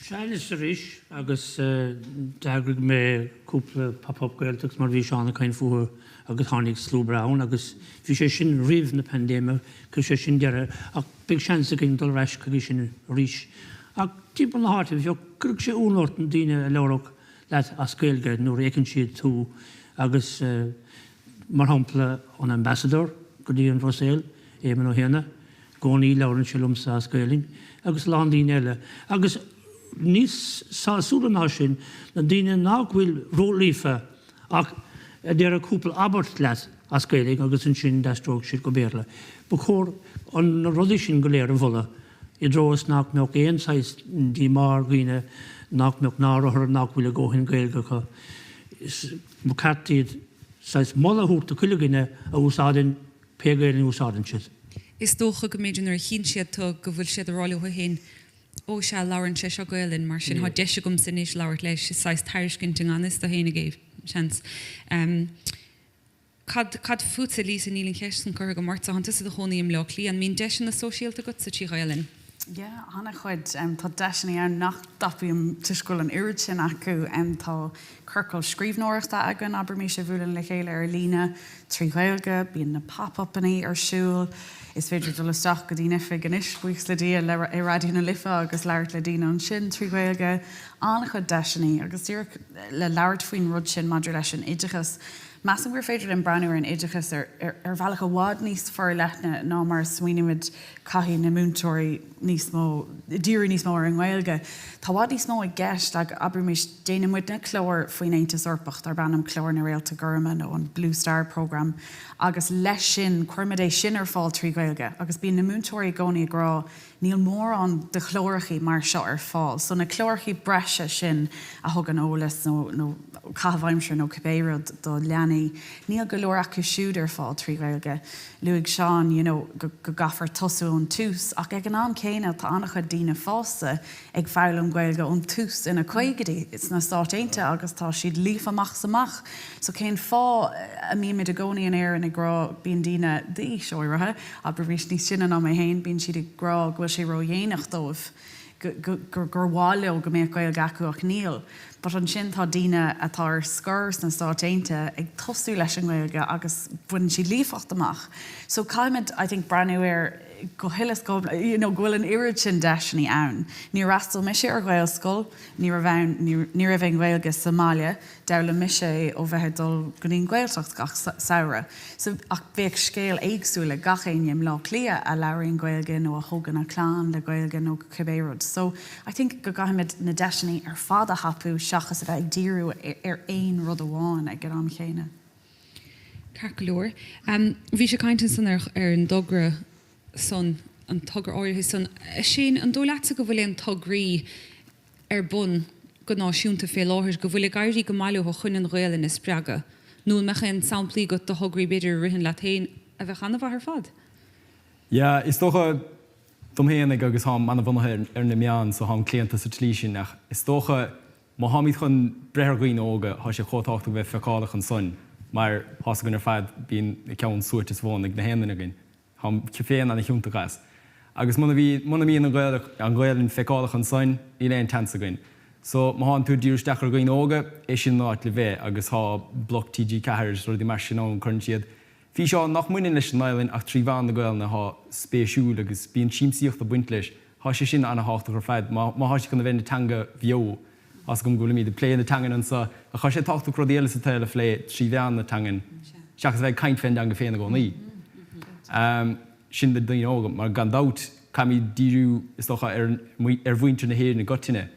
Sea, anois is arís, agus d'eagraigh mé cúpla Pop Up Gaeltacht mar bhí Seán ag caint fúthu agus tháinig slua breá ann agus bhí sé sin roimh na paindéime, chuir sé sin deireadh ach beidh seans againn dul ar ais chuige sin arís. Ach timpeall na háite, bheadh, cuirfeadh sé ionadh ort na daoine a labhródh leat as Gaeilge nuair a fheiceann siad tú agus mar shampla an Ambassador go dtí an Bhruiséil, Éamon Ó hÉanna, i gcónaí labhrann sé liomsa as Gaelainn agus a lán daoine eile. Agus níos sásúla ná sin, na daoine nach bhfuil ró-líofa ach a déarfadh cúpla abairt leat as Gaeilge agus ansin d'aistreodh siad go Béarla. Ba chóir na rudaí sin go léir a mholadh i dtreo is nach mbeadh aon saghas díomá ar dhaoine nach mbeadh náire orthu nach bhfuil a dhóthain Gaeilge acu. Ba cheart iad saghas moladh a thabhairt do chuile dhuine a úsáideann pé Gaelainn a úsáideann siad. Is dócha go mb'fhéidir nuair a chíonn siad tú go bhfuil siad ag rá leo féin 'Ó sea, labhrann sé seo Gaelainn, mar sin tá deis agamsa anois labhairt leis'. Is saghas tairiscint i ngan fhios dó fhéinig é, seans. Cad, cad fútsa, Lisa, níl an cheist san curtha agam ortsa, tánn tusa i do chónaí i mBleá Cliath, an mbíonn deiseanna sóisialta agatsa trí Ghaelainn? Yeah, an-chuid. Tá deiseanna ann nach dtapaím toisc go bhfuil an oiread sin acu. Tá ciorcal scríbhneoireachta againn, abraimis, a bhuaileann le chéile ar líne trí Ghaeilge. Bíonn na pop-upannaí ar siúl. Is féidir dul isteach go dtí'n oifig anois, buíochas le Dia, le i Raidió na Life agus labhairt le daoine ansin trí Ghaeilge. An-chuid deiseanna agus díreach le labhairt faoin rud sin maidir leis an oideachas. Measaim gur féidir linn breathnú ar an oideachas ar ar bhealach i bhfad níos forleithne ná mar a smaoinímid caithfidh na múinteoirí níos mó, díriú níos mó ar an nGaeilge. Tá i bhfad níos mó i gceist ag, abraimis, déanann muidne clár faoin Aontas Eorpach darb ainm Clár na Réalta Goirme nó an Blue Star Programme agus leis sin cuirimid é sin ar fáil trí Ghaeilge agus bíonn na múinteoirí i gcónaí ag rá Níl mórán de chlárachaí mar seo ar fáil. So na clárachaí breise sin a thugann eolas nó nó caitheamh aimsire nó cibé rud do leanaí, níl go leor acu siúd ar fáil trí Ghaeilge. Luaigh Seán you know go go gcaithfear tosú ón tús ach ag an am céanna tá an-chuid daoine fásta ag foghlaim Gaeilge ón tús ina caogaidí sna Stáit Aontaithe agus tá siad líofa amach is amach. So cén fáth a mbímid i gcónaí in Éirinn ag rá bíonn daoine d'aois áirithe, abraimis níos sine ná mé féin, bíonn siad ag rá go bhfuil sé ródhéanach dóibh, go gur mhaith leo go mbeadh Gaeilge acu ach níl. But ansin tá daoine atá ar scor sna Stáit Aontaithe ag tosú leis an nGaeilge agus baineann siad líofacht amach. So caithfimid, I think, breathnú ar. go huile is go you know go bhfuil an oiread sin deiseanna ann. Níor fhreastail mise ar Ghaelscoil, ní raibh ann, ní raibh aon Ghaeilge sa mbaile, d'fhoghlaim mise é ó bheith ag dul go dtí an Ghaeltacht gach samhradh. So, ach bheadh scéal éagsúil ag gach éinne i mBleá Cliath a labhraíonn Gaeilge nó a thógann a clann le Gaeilge nó cibé rud. So, I think go gcaithfimid na deiseanna ar fad a thapú seachas a bheith ag díriú ar aon rud amháin ag an am chéanna. Ceart go leor. Bhí sé ag caint ansan ar an dtogra san, an togra áirithe san. A Shane, an dóigh leatsa go bhfuil aon tograí ar bun go náisiúnta fé láthair go bhfuil ag éirí go maith leo chun an Ghaelainn a spreagadh? Nó an mbeadh aon samplaí agat de thograí b'fhéidir a ritheann leat féin a bheadh an-mhaith ar fad? Yeah, is dócha dom fhéinig agus táim ana-bhunaithe ar na meáin so táim claonta sa tslí sin ach is dócha Má tháimid chun breith ar dhaoine óga, thá sé chomh tábhachtach bheith feiceálach ansan, mar thá's againn ar fad, bíonn a ceann suaite sa bhfón ag na haon duine againn. Táim féin ana chiontach as. Agus muna bhí, muna mbíonn an Ghaeilge, an Ghaelainn feiceálach ansan, níl aon tseans againn. So, má thánn tú ag díriú isteach ar dhaoine óga, é sin an áit le bheith, agus thá bloc TG4 is rudaí mar sin ann, cuireann siad físeáin nach mbaineann leis an nGaelainn ach trí mheán na Gaelainne athá spéisiúil agus bíonn siamsaíocht ag baint leis. Thá sé sin ana-thábhachtach ar fad má thá sé chun a bheith ina teanga bheo. Thá's agam go bhfuilimíd ag plé na teangan anso ach thá sé tábhachtach rudaí eile sa tsaol a phlé trí mheán na teangan seachas a bheith ag caint fén dteanga féin i gcónaí. Sin do daoine óga mar gan dabht caithfimíd díriú is dócha ar ar mhuintir na hÉireann i gcoitinne.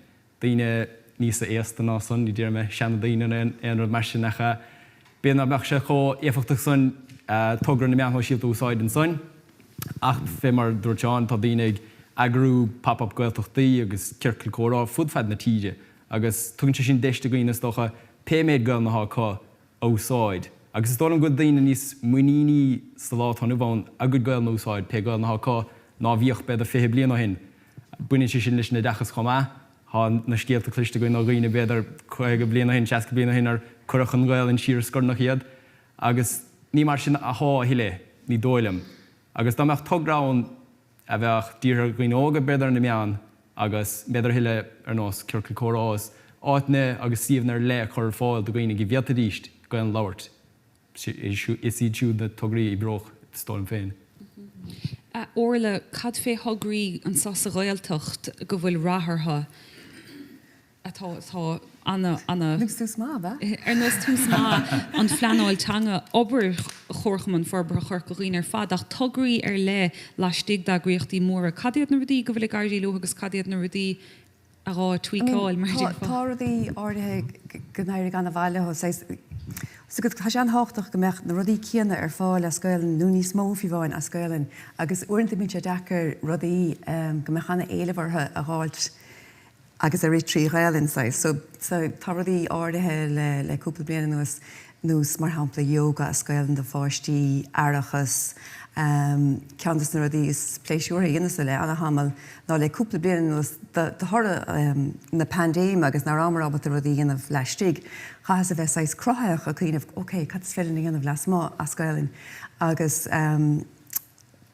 daoine níosa aosta ná san, ní déarfaidh mé seana-daoine nó aon rud mar sin ach b'fhéidir nach mbeadh sé chomh éifeachtach san togra na meáin shóisialta a úsáid ansan ach fé mar a dúirt Seán tá daoine ag eagrú pop up Gaeltachtaí agus ciorcail comhrá fud fad na tíre agus tugann sé sin deis do dhaoine is dócha pé méid Gaelainne atá acu a úsáid agus is dóigh liom go bhfuil daoine níos muiníní sa lá atá inniu ann a gcuid Gaelainne a úsáid, pé Gaelainn atá acu, ná a bhíodh b'fhéidir 20 bliain ó shin. Baineann sé sin leis an oideachas chomh maith. Tá na scéalta cloiste againn ó dhaoine b'fhéidir 50 bliain ó shin, 60 bliain ó shin ar cuireadh an Ghaelainn siar a scornach iad agus ní mar sin athá a thuilleadh, ní dóigh liom. Agus dá mbeadh togra ann a bheadh dírithe ar dhaoine óga, b'fhéidir ar na meáin agus b'fhéidir a thuilleadh ar nós ciorcal comhrá is áiteanna agus suíomhanna ar leith a chur ar fáil do dhaoine go bhféadfaidíst Gaelainn a labhairt. Is iad siúd na tograí a oibreodh, is dóigh liom féin. A Orla, cad fé thograí anseo sa Ghaeltacht go bhfuil rath orthu atá, atá ana, ana. Ar nós Tús Maith, ab ea? Ar nós Tús Maith, an phleanáil teanga, obair Chomharchumann Forbartha Chorca Dhuibhne ar fad, ach tograí ar leith laistigh d'eagraíochtaí móra. Cad iad na rudaí go bhfuil ag éirí leo agus cad iad na rudaí a gá tweakáil, mar a déarfá. Tá rudaí áirithe go n-éirigh an-mhaith leo. Saghas, so tá sé an-tábhachtach go mbeadh na rudaí céanna ar fáil as Gaelainn nó níos mó fiú amháin as Gaelainn agus uaireanta bíonn sé deacair rudaí go mbeadh an-éileamh orthu a dh'fháilt agus a rith trí Ghaelainn saghas. So so tá rudaí áirithe le le cúpla bliain anuas nós mar shampla yoga as Gaelainn do pháistí, aireachas, ceann de na rudaí is pléisiúrtha a dheineas-sa le ana-thamall ná le cúpla bliain anuas de thoradh na paindéime agus nach rabhamar ábalta rudaí a dhéanamh laistigh, chaitheas a bheith saghas cruthaitheach ag cuimhneamh ok, cad is féidir linn a dhéanamh lasmuigh as Gaelainn agus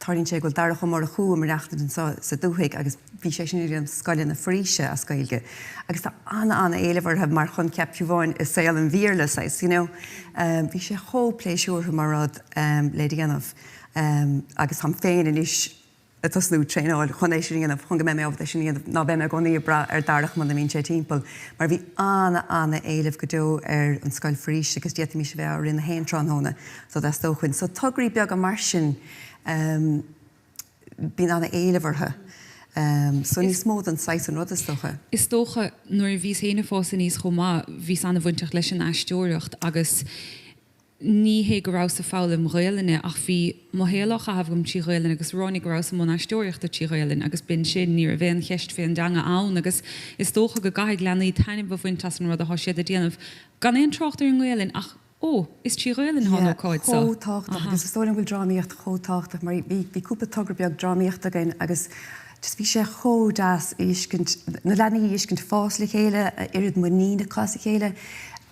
tarlaíonn sé go bhfuil Darach Ó Murchú ag maireachtaint anseo sa dúthaigh agus bhí sé sin ag déanamh scoileanna foraoise as Gaeilge agus tá ana-ana-éileamh orthu mar choincheap fiú amháin i saol an Bhéarla saghas you know. Bhí sé chomh pléisiúrtha mar rud le déanamh agus táim féin anois ag tosnú traenáil chun é sin a dhéanamh, chun go mbeidh mé ábalta é sin a dhéanamh, ná beidh mé i gcónaí ag brath ar Darach muna mbíonn sé timpeall, mar bhí ana-ana-éileamh go deo ar an scoil foraoise agus d'fhéadfaimis a bheith á rith na haon tráthnóna dá dteastódh uainn. So tograí beaga mar sin, bíonn ana-éileamh orthu. So níos mó den saghas an rud is dócha. Is dócha, nuair a bhíos féin ag fás aníos chomh maith, bhíos ana-bhainteach leis an aisteoireacht agus, Ní hé go rabhas ag foghlaim Ghaelainne ach bhí mo shaol á chaitheamh agam trí Ghaelainn agus ráinig go rabhas i mbun aisteoireachta trí Ghaelainn agus b'in sin, ní raibh aon cheist fén dteanga ann agus is dócha go gcaithfidh leanaí taitneamh a bhaint as an rud athá siad a déanamh, gan aon trácht ar an nGaelainn ach ó, is trí Ghaelainn athá an Yeah, ócáid so. chomh tábhachtach Aha. agus is dóigh liom go bhfuil drámaíocht chomh tábhachtach mar bhí bhí cúpla togra beag drámaíochta againn agus Just bhí sé chomh deas a fheiscint, na leanaí a fheiscint fás le chéile, a oiread muinín acu as a chéile.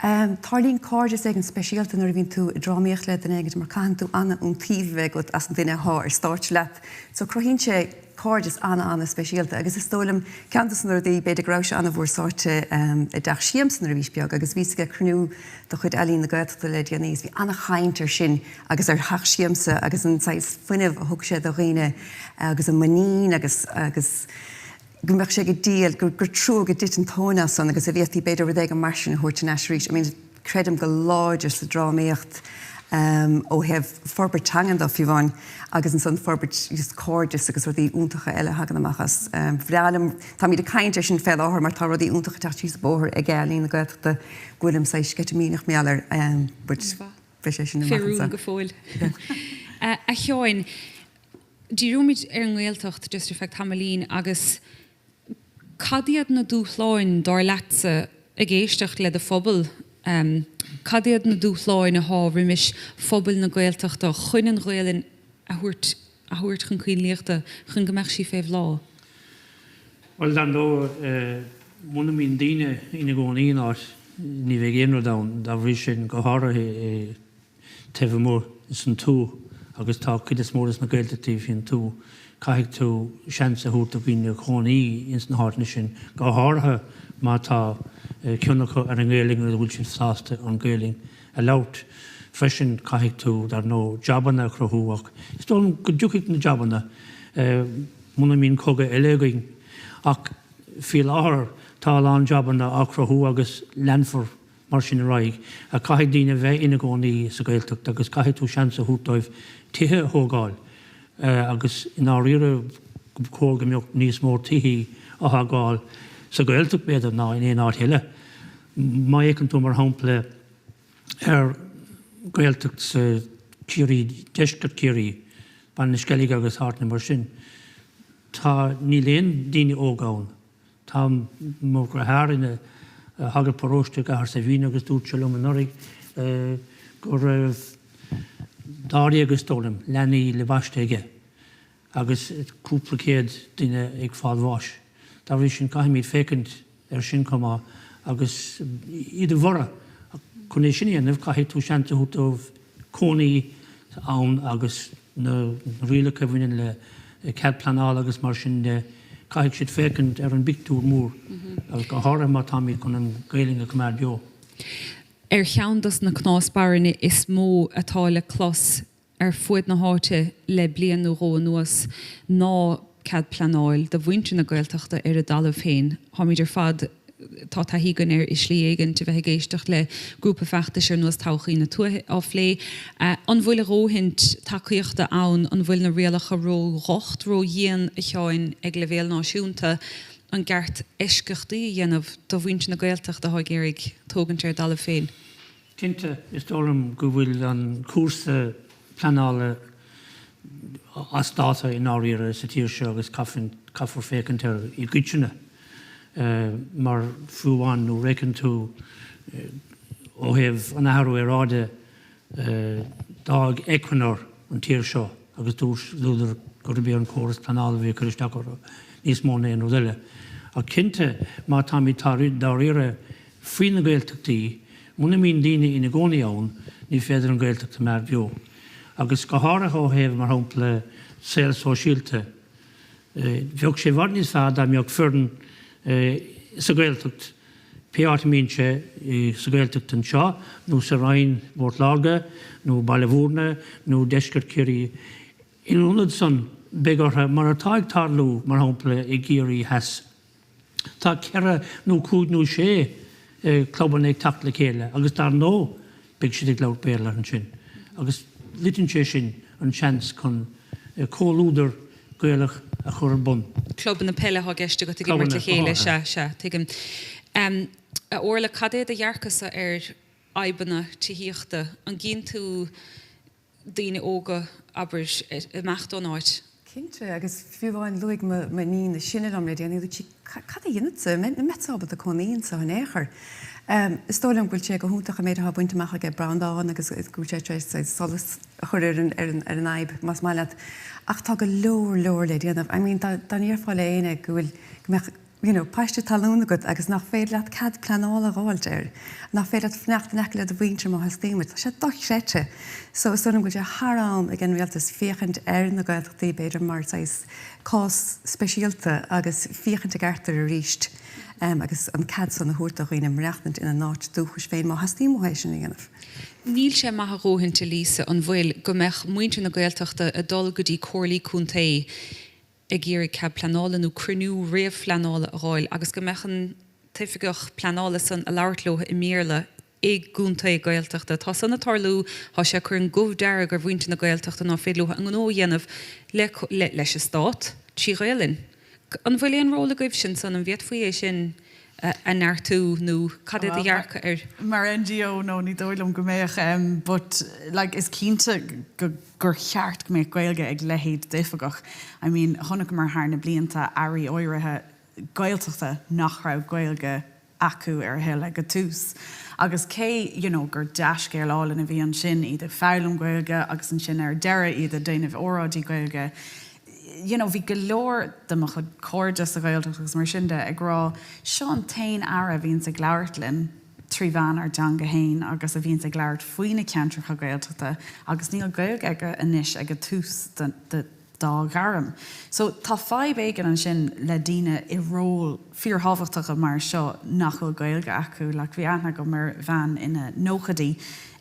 Tarlaíonn cairdeas éigin speisialta nuair a bhíonn tú ag drámaíocht le duine éigin mar caitheann tú an-iontaoibh a bheith agat as an duine athá ar stáitse leat. So cruthaíonn sé. cairdeas ana-ana-speisialta agus is dóigh liom, ceann dos na rudaí, b'fhéidir go raibh sé ana-mhór sáite i dTeach Siamsa nuair a bhís beag agus bhíos ag cruinniú de chuid Ealaín na Gaeltachta le déanaí agus bhí ana-chaint ar sin agus ar Theach Siamsa agus an saghas fuinnimh a thug sé do dhaoine agus an muinín agus agus go mbeadh sé go diail, gur gur trua go dtit an tóin as san agus a bhféadfaí b'fhéidir rud éigin mar sin a thabhairt in ais arís. I mean creidim go láidir sa drámaíocht ó thaobh forbairt teangan de fiú amháin agus ansan forbairt just cairdeas agus rudaí iontacha eile a thagann amach as. Bhreá liom, táimid ag caint air sin fé láthair mar tá rudaí iontacha ag teacht síos an bóthar ag Ealaín na Gaeltachta go bhfuilim saghas sceitimíneach mar gheall air but beidh sé sin amach anseo. Fé rún go fóill. A Sheáin, díreoimid ar an nGaeltacht just ar feadh tamaillín agus Cad iad na dúshláin, dar leatsa, ag éisteacht le do phobal, cad iad na dúshláin athá roimis phobail na Gaeltachta chun an Ghaelainn a thabhairt a thabhairt chun coinlíochta, chun go mbeadh sí fé bhláth? Bhuel, dar ndóigh, muna mbíonn daoine ina gcónaí in áit, ní bheidh aon rud ann. Dá bhrí sin, go háirithe i. taobh amuigh san tuath agus tá cuid is mó des na Gaeltachtaí faoin tuath, caithfidh tú seans a thabhairt do dhaoine cónaí ins na háiteanna sin, go háirithe má tá cion acu ar an nGaelainn agus bhfuil siad sásta an Ghaelainn a labhairt. Freisin caithfidh tú, dar ndóigh, jabanna a chruthú ach is dóigh liom go dtiocfaidh na jabanna muna mbíonn cogadh eile againn ach faoi láthair tá a lán jabanna á chruthú agus leanfar mar sin ar aghaidh. Caithfidh daoine bheith ina gcónaí sa Ghaeltacht agus caithfidh tú seans a thabhairt dóibh tithe a thógáil agus i ndáiríre ba chóir go mbeadh níos mó tithí á thógáil sa Ghaeltacht b'fhéidir ná in aon áit eile. Má fhéachann tú mar shampla ar Ghaeltacht sa Ciarraí, deisceart Chiarraí, Baile na Sceilge agus áiteanna mar sin, tá, níl aon daoine óga ann. Tá mo dheartháir ina shagart paróiste i gCathair Saidhbhín agus dúirt sé liom anuraidh go raibh dáréag, is dóigh liom, leanaí le baisteadh aige agus cúpla céad duine ag fáil bháis. Dá bhrí sin caithfimid féachaint air sin chomh maith agus iad a bhorradh. Chun é sin a dhéanamh caithfidh tú seans a thabhairt dóibh cónaí ann agus na rialacha a bhaineann le cead pleanála agus mar sin de, caithfidh siad féachaint ar an bpictiúr mór, agus go háirithe má táimid chun an Ghaelainn a choimeád beo. Ar cheann dos na cnásbaireanna is mó atá le clos ar fuaid na háite le bliain nó dhó anuas ná cead pleanáil do mhuintir na Gaeltachta ar a dtalamh féin. Táimid ar fad Tá taithí againn air i slí éigin, a bheith ag éisteacht le grúpa feachtais ar nós Todhchaí na Tuaithe á phlé. An bhfuil a dhóthain tacaíochta ann? An bhfuil na rialacha ró-dhocht, ró-dhian, a Sheáin, ag leibhéal náisiúnta? An gceart eisceachtaí a dhéanamh do mhuintir na Gaeltachta atá ag iarraidh tógaint ar a dtalamh féin? Cinnte, is dóigh liom go bhfuil an cúrsa pleanála as dáta i ndáiríre sa tír seo agus caithfear féachaint air i gcoitinne mar fiú amháin nuair a fhéachann tú ó thaobh an athrú aeráide d'fhág Equinor an tír seo agus dúradar gurb é an córas pleanála a bhí ag cur isteach orthu níos mó ná aon rud eile. Ach cinnte má táimid dáiríre Faoi na Gaeltachtaí, muna mbíonn daoine ina gcónaí ann, ní féidir an Ghaeltacht a choimeád beo. Agus go háirithe ó thaobh, mar shampla, saol sóisialta. Bheadh sé i bhfad níos fearr dá mbeadh foireann sa Ghaeltacht, pé áit a mbíonn sé, sa Ghaeltacht anseo nó sa Rinn, bPort Láirge nó Baile Bhúirne nó deisceart Chiarraí. Ina ionad san, beidh orthu, mar atá ag tarlú, mar shampla, i gCiarraí Theas, Tá ceithre nó cúig nó sé clubanna ag teacht le chéile agus dar ndóigh beidh siad ag labhairt Béarla ansin agus loiteann sé sin an seans chun comhluadar Gaelach a chur ar bun. Clubanna peile atá i gceist agat ag imirt le chéile, sea, sea, tuigim. A Orla, cad é do dhearcadhsa ar fhadhbanna tithíochta? An gcíonn tú daoine óga, abair, imeacht ón áit. Cinnte, agus fiú amháin luaigh m'iníon is sine liom le déanaí, dúirt sí, cad a dhéanfadsa, an mbeadsa ábalta cónaí anseo in aon chor? Is dóigh liom go bhfuil sé go hiontach an méid atá bainte amach aige Breandán agus go bhfuil sé tar éis saghas solas a chur ar an, ar an, ar an fhadhb, más maith leat. Ach tá go leor, leor le déanamh. I mean, dá, dá ndéarfá le éinne go bhfuil, go mbeadh. you know, paiste talún agat agus nach féidir leat cead pleanála a dh'fháilt air, nach féidir leat fanacht in aice le do mhuintir má theastaíonn uait. Tá sé dochreidte. So is dóigh liom go bhfuil sé thar am ag an rialtas féachaint ar na Gaeltachtaí b'fhéidir mar saghas cás speisialta agus féachaint i gceart air arís agus an cead san a thabhairt do dhaoine maireachtaint ina n-áit dúchais féin má theastaíonn uathu é sin a dhéanamh. Níl sé maith a dhóthaint, a Lisa, an bhfuil, go mbeadh muintir na Gaeltachta ag dul go dtí comhairlí contae ag iarraidh cead pleanála nó cruinniú réamhphleanála a dh'fháil agus go mbeadh an t-oifigeach pleanála san a labhairt leo i mBéarla i gcontae Gaeltachta. Tá san a tarlú, tá sé ag cur an gomh dearg ar mhuintir na Gaeltachta ná féidir leo a ngnó a dhéanamh le leis an Stát trí Ghaelainn. An bhfuil aon ról agaibhse ansan? An bhféadfaí é sin a neartú nó cad é do dhearcadh air? Mar NGO, no, ní dóigh liom go mbeadh. But like is cinnte go gur cheart go mbeadh Gaeilge ag leithéid d'oifigeach. I mean chonaiceamar thar na blianta airí áirithe Gaeltachta nach raibh Gaeilge acu ar a thoil ag an tús. Agus cé you know gur dea-scéal álainn a bhí ansin, iad ag foghlaim Gaeilge agus ansin ar deireadh iad ag déanamh óráidí Gaeilge, you know bhí go leor de mo chuid cairde sa Ghaeltacht agus mar sin de ag rá seo an t-aon aire a bhíonns ag labhairt linn trí mheán ár dteanga fhéin agus a bhíonns ag labhairt faoi na ceantracha Gaeltachta agus níl Gaeilge aige anois ag an tús de dá ghairm. So tá fadhb éigin ansin le daoine i ról fíorthábhachtacha mar seo nach bhfuil Gaeilge acu. Like bhí aithne agam ar bhean ina nóchaidí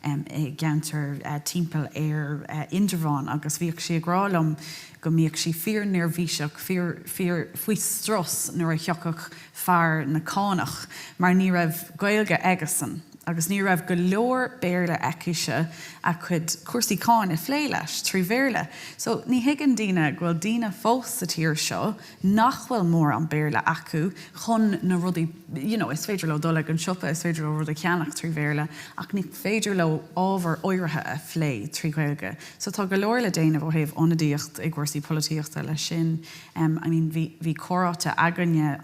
i gceantar timpeall ar Indreabhán agus bhíodh sí ag rá liom go mbíodh sí fíor-neirbhíseach, fíor, fíor faoi strus nuair a thiocfadh fear na cánach mar ní raibh Gaeilge aigesan agus ní raibh go leor Béarla aicise a cuid cúrsaí cáin a phlé leis trí Bhéarla. So ní thuigeann daoine go bhfuil daoine fós sa tír seo nach bhfuil mórán Béarla acu chun na rudaí, you know, is féidir leo dul ag an siopa, is féidir leo rud a cheannach trí Bhéarla ach ní féidir leo ábhar áirithe a phlé trí Ghaeilge. So tá go leor le déanamh ó thaobh ionadaíocht i gcúrsaí polaitíochta leis sin. I mean bhí, bhí comhráite againne,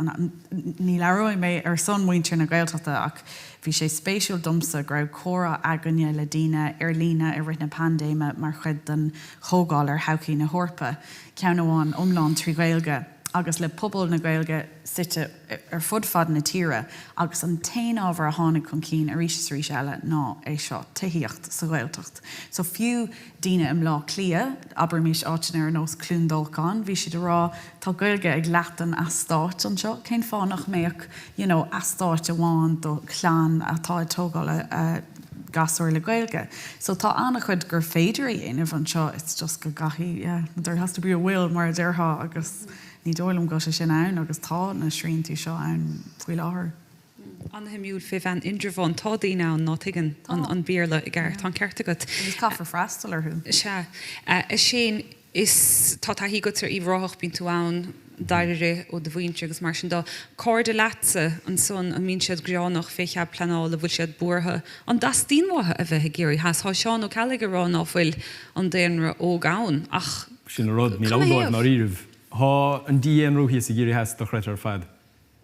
ní labhróidh mé ar son muintir na Gaeltachta ach bhí sé spéisiúil domsa go raibh comhrá againne le daoine ar líne i rith na paindéime mar chuid den chomhdháil ar thodhchaí na hEorpa, ceann amháin iomlán trí Ghaeilge agus le pobal na Gaeilge suite ar fud fad na tíre agus an t-aon ábhar a tháinig chun cinn arís is arís eile ná é seo, tithíocht sa Ghaeltacht. So fiú daoine i mBleá Cliath, abraimis áiteanna ar nós Cluain Dolcáin, bhí siad ag rá tá Gaeilge ag leath den eastát anseo, cén fáth nach mbeadh you know eastát amháin do chlann atá ag tógáil a gasúir le Gaeilge. So tá an-chuid gur féidir a dhéanamh anseo, it's just go gcaithfidh, yeah, there has to be a will mar a déarfá agus ní dóigh liom go bhfuil sé sin ann agus tá na sriantaí seo ann faoi láthair. An-shuimiúil fé bhean Indreabhán. Tá daoine ann ná tuigeann an Béarla i gceart. Tá an ceart agat. Agus caithfear freastal orthu. Sea. A Shane, is tá taithí agat ar Uíbh Ráthach, bíonn tú ann dáiríre ó do mhuintir agus mar sin de. Cairde leatsa ansan, an mbíonn siad gearánach fé chead pleanála, bhfuil siad buartha? An dteastaíonn uathu a bheith i gCiarraí Theas? Tá Seán Ó Ceallaigh ag rá ná fuil an daonra óg ann ach Sin an rud, níl ann dóibh ndáiríribh. Tá an dídhaonrú thíos i gCiarraí Theas dochreidte ar fad.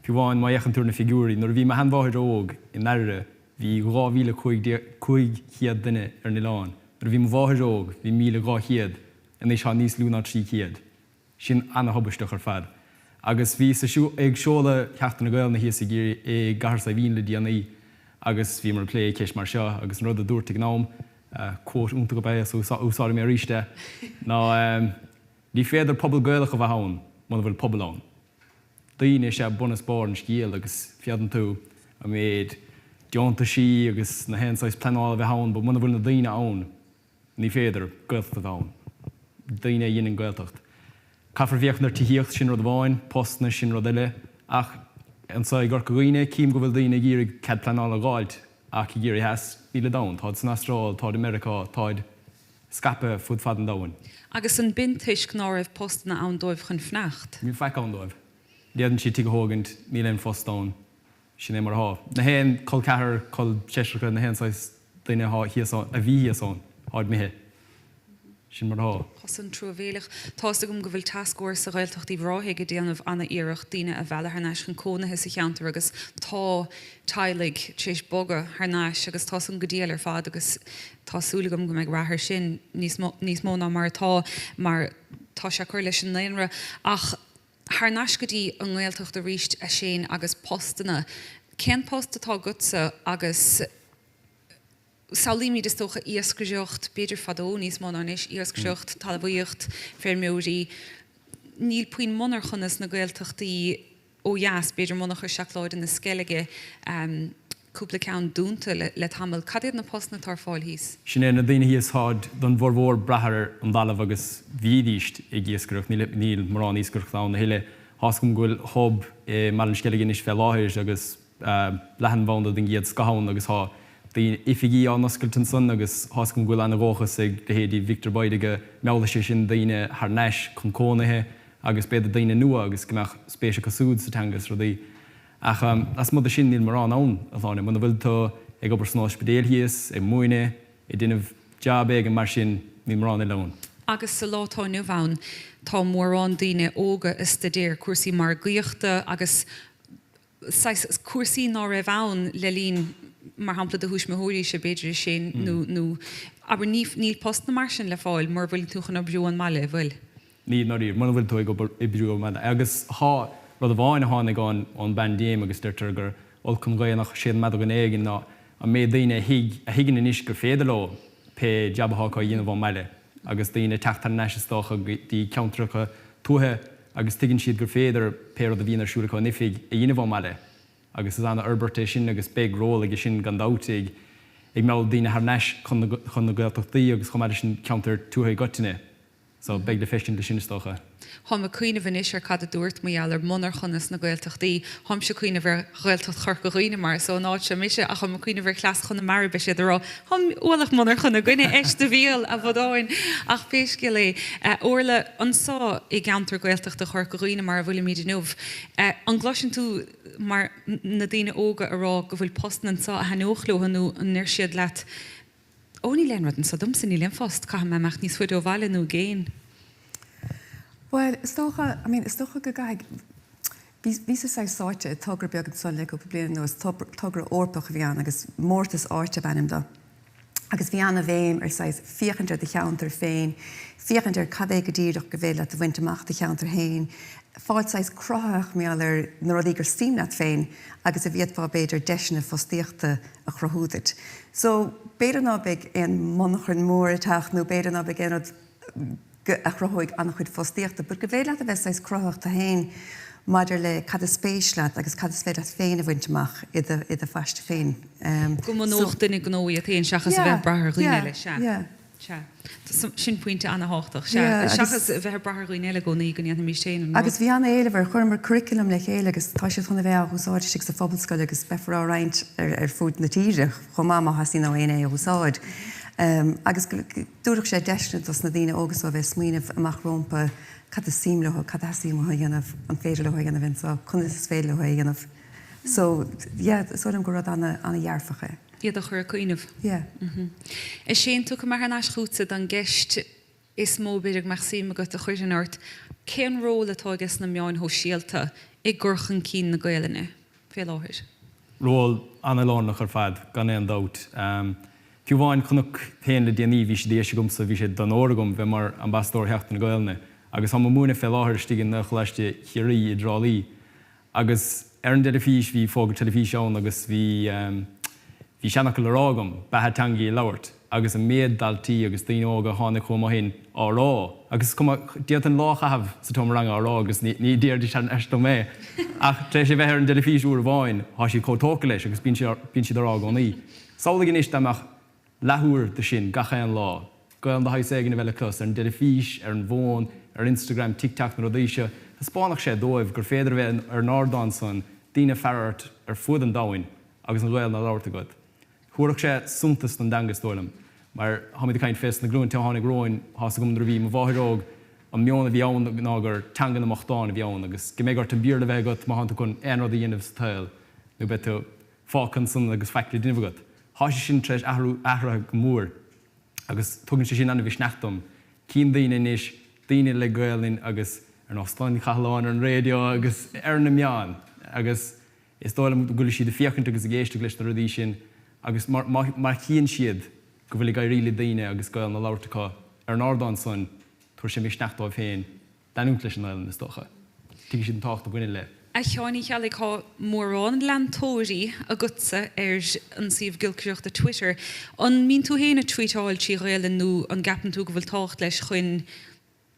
Fiú amháin má fhéachann tú ar na figiúirí, nuair a bhí mo sheanmháthair óg in Airire bhí 2,500 duine ar an oileán. Nuair a bhí mo mháthair óg bhí 1,200, anois tá níos lú ná 300. Sin ana-thubaisteach ar fad. Agus bhíos ag seoladh Sheachtain na Gaelainne thíos i gCathair Saidhbhín le déanaí agus bhíomar ag plé ceist mar seo agus an rud a dúrt ag an am, quote iontach ab ea é so úsáidfidh mé arís é, ná ní féidir pobal Gaelach a bheith ann muna bhfuil pobal ann. Daoine is ea bun is barr an scéil agus féadann tú an méid deontaisí agus na haon saghas pleanála a bheith ann but muna bhfuil na daoine ann ní féidir Gaeltacht a bheith ann. Daoine a dheineann Gaeltacht. Caithfear féachaint ar tithíocht, sin rud amháin, postanna, sin rud eile ach anseo i gCorca Dhuibhne cím go bhfuil daoine ag iarraidh cead pleanála a dh'fháilt ach i gCiarraí Theas nílid ann, táid san Astráil, táid i Meiriceá, táid. scaipthe fud fad an domhain. Agus an b'in toisc ná raibh postanna ann dóibh chun fanacht? Níl faic ann dóibh. Ní fhéadann siad tigh a thógaint, níl aon phost ann. Sin é mar athá. Na haon col ceathar, col seisreacha, na haon saghas duine athá thíos ann, a bhí thíos ann, tháid imithe. Sin mar athá. Tá san truamhéileach. Tá's agam go bhfuil Tascfhórsa Ghaeltacht Uíbh Ráthaigh ag déanamh ana-iarracht daoine a mhealladh thar n-ais chun cónaithe sa cheantar agus tá teaghlaigh tar éis bogadh thar n-ais agus tá san go diail ar fad agus Tá súil agam go mbeidh rath air sin níos mó níos mó ná mar atá mar tá sé ag cur leis an ndaonra. Ach Thar n-ais go dtí an nGaeltacht arís a Shane agus postanna. Cén post atá agatsa agus samhlaímid is dócha iascaireacht, b'fhéidir fadó níos mó ná anois, iascaireacht, talmhaíocht, feirmeoirí. Níl puinn monarchana sna Gaeltachtaí ó dheas, b'fhéidir monarcha seacláide na Sceilge, cúpla ceann dúnta le tamall. Cad iad na postanna atá ar fáil thíos? Sin é, na daoine thíos táid don bhformhór ag brath ar an dtalamh agus bhídíst ag iascaireacht, níl níl mórán iascaireachta ann a thuilleadh. Thá's agam go bhfuil hub i mBaile an Sceilg anois fé láthair agus leathanbhanda den gcéad scoth ann agus thá daoine, oifigí á n-oscailt ansan agus thá's agam go bhfuil ana-dhóchas ag leithéidí Victor Bayda go meallfaidh sé sin daoine thar n-ais chun cónaithe agus b'fhéidir daoine nua agus go mbeadh spéis acu súd sa teanga is rudaí. Ach lasmuigh de sin níl mórán ann, a Shláine. Muna bhfuil tú ag obair san ospidéal thíos, ag múineadh, ag déanamh jab éigin mar sin, níl mórán eile ann. Agus sa lá atá inniu ann, tá mórán daoine óga ag staidéar cúrsaí margaíochta agus saghas cúrsaí ná raibh ann le linn, mar shampla, do thuismitheoiríse, b'fhéidir, a Shane, nó, nó, abair, ní, níl postanna mar sin le fáil mura bhfuil tú chun oibriú ón mbaile, bhfuil? Níl, i ndáiríre, muna bhfuil tú ag obair, oibriú ón mbaile. Agus thá rud amháin a tháinig ón, ón bpaindéim agus deirtear gur olc an ghaoth nach séideann maide dhuine éigin ná an méid daoine a thuig, a thuigeann anois gur féidir leo pé jab athá acu a dhéanamh ón mbaile agus daoine ag teacht thar n-ais is dócha go dtí ceantracha tuaithe agus tuigeann siad gur féidir pé rud a bhíonn ar siúl acu in oifig a dhéanamh ón mbaile agus is ana-fhorbairt é sin agus beidh ról aige sin gan dabht ag ag mealladh daoine thar n-ais chun na chun na Gaeltachtaí agus chomh maith leis an ceantar tuaithe i gcoitinne. So, beidh le feiscint leis sin, is dócha. Tháim ag cuimhneamh anois ar cad a dúirt mar gheall ar monarchana sna Gaeltachtaí. Tháimse ag cuimhneamh ar Ghaeltacht Chorca Dhuibhne mar is ón áit seo mise ach tháim ag cuimhneamh ar chleas Chonamara beidh siad ag rá Tá ualach monarchan againne, eist do bhéal, a bhodáin! Ach pé scéal é, Orla, anseo i gceantar Gaeltachta Chorca Dhuibhne mar a bhfuilimid inniu, an gcloiseann tú mar na daoine óga ag rá go bhfuil postanna anseo a thaitneodh leo nó an ndeir siad leat Ó, níl aon rud anso domsa, níl aon phost, caithfidh mé imeacht níos faide ó bhaile nó i gcéin. Bhuel, is dócha, I mean, is dócha go gcaithfidh, bhí, bhíos saghas sáite i togra beag anso le cúpla bliain anuas, togra Eorpach a bhí ann agus mórtas áite ab ainm dó. Agus bhí ana-bhéim ar saghas féachaint ar do cheantar féin, féachaint ar cad é go díreach gur féidir leat a bhaint amach do cheantar féin, fáil saghas cruthaitheach mar gheall ar na rudaí gur suim leat féin agus a bhféadfá b'fhéidir deiseanna fostaíochta a chruthú duit. So, b'fhéidir ná beidh aon monarchan mór ag teacht nó b'fhéidir ná beidh aon rud a chruthóidh an-chuid fostaíochta, but go bhféidir leat a bheith saghas cruthaitheach tú féin maidir le cad is spéis leat agus cad is féidir leat féin a bhaint amach i do, i do phaiste féin. Go mbunódh duine gnó iad féin seachas a bheith ag brath ar dhaoine eile, sea. Yeah, yeah. Sea. Sin pointe an-thábhachtach. Sea. Seachas a bheith ag brath ar dhaoine eile i gcónaí go ndéanfaimis féin an rud. Agus bhí an-éileamh air. Chuireamar curriculum le chéile agus tá siad chun a bheith á úsáid istigh sa phobalscoil agus beifear á roinnt ar fud na tíre chomh maith má theastaíonn ó éinne é a úsáid. Agus go dtabharfadh sé deiseanna dos na daoine óga so a bheith ag smaoineamh amach rómpa cad is suim leo, cad a theastaíonn uathu a dhéanamh, an féidir leo é a dhéanamh anseo, conas is féidir leo é a dhéanamh. So, yeah, is dóigh liom gur rud an-dhearfach é. Iad a chur ag cuimhneamh. Yeah. A Shane, tiocfaidh mé thar n-ais chughatsa don gceist is mó b'fhéidir go mbeadh suim agat a chuirfinn ort, cén ról atá aige sna meáin shóisialta i gcur chun cinn na Gaelainne fé láthair? Ról an-lárnach ar fad, gan aon dabht. Fiú amháin, chonac féin le déanaí, bhí sé de dheis agamsa, bhí sé d'onóir agam bheith mar Ambasadóir Sheachtain na Gaelainne agus táim ag múineadh fé láthair istigh i nGaelcholáiste Chiarraí i dTrá Lí. Agus ar an dteilifís, bhí fógra teilifíse ann agus bhí, bhí seanfhocal le rá agam, beatha teanga í a labhairt, agus an méid daltaí agus daoine óga a tháinig chugam ó shin á rá, agus is cuma, d'fhéadfainn lá a chaitheamh sa tseomra ranga á rá agus ní, ní déarfaidís thar n-ais dom é. Ach tar éis é bheith ar an dteilifís uair amháin, thá siad chomh tógtha leis agus bíonn siad, bíonn siad á rá i gcónaí. Samhlaigh anois dá mbeadh leathuair de sin gach aon lá. Gaelainn de shaghas éigin a bheith le clos ar an dteilifís, ar an bhfón, ar Instagram, TikTok, na rudaí seo. Thaispeánfadh sé dóibh gur féidir a bheith ar an ardán san, daoine ag faire ort ar fuaid an domhain agus an Ghaelainn á labhairt agat. Thabharfadh sé suntas don dteanga is dóigh liom. Mar táimid ag caint fés na glúinte a tháinig romhainn, thá's agam nuair a bhí mo mháthair óg, an meon a bhí ann ná gur teanga na mbochtán a bhí ann agus go mbeidh ort an Béarla a bheith agat má thánn tú chun aon rud a dhéanamh sa tsaol nó beidh tú fágtha ansan agus faic le déanamh agat. Thá sé sin tar éis athrú, athraithe go mór agus tugann sé sin an-mhisneach dom. Cím daoine anois, daoine le Gaelainn agus ar nós Con Cathaláin ar an raidió agus ar na meáin agus is dóigh liom go bhfuil siad ag féachaint agus ag éisteacht leis na rudaí sin agus má, má, má chíonn siad go bhfuil ag éirí le daoine agus Gaelainn á labhairt acu ar an ardán san, tabharfaidh sé misneach dóibh féin leanúint leis an nGaelainn is dócha. Tuigfidh siad an tábhacht a bhaineann le. A Sheáin Uí Cheallaigh, tá mórán leantóirí agatsa ar an suíomh giolcaireachta Twitter. An mbíonn tú féin ag tweetáil trí Ghaelainn nó an gceapann tú go bhfuil tábhacht leis chun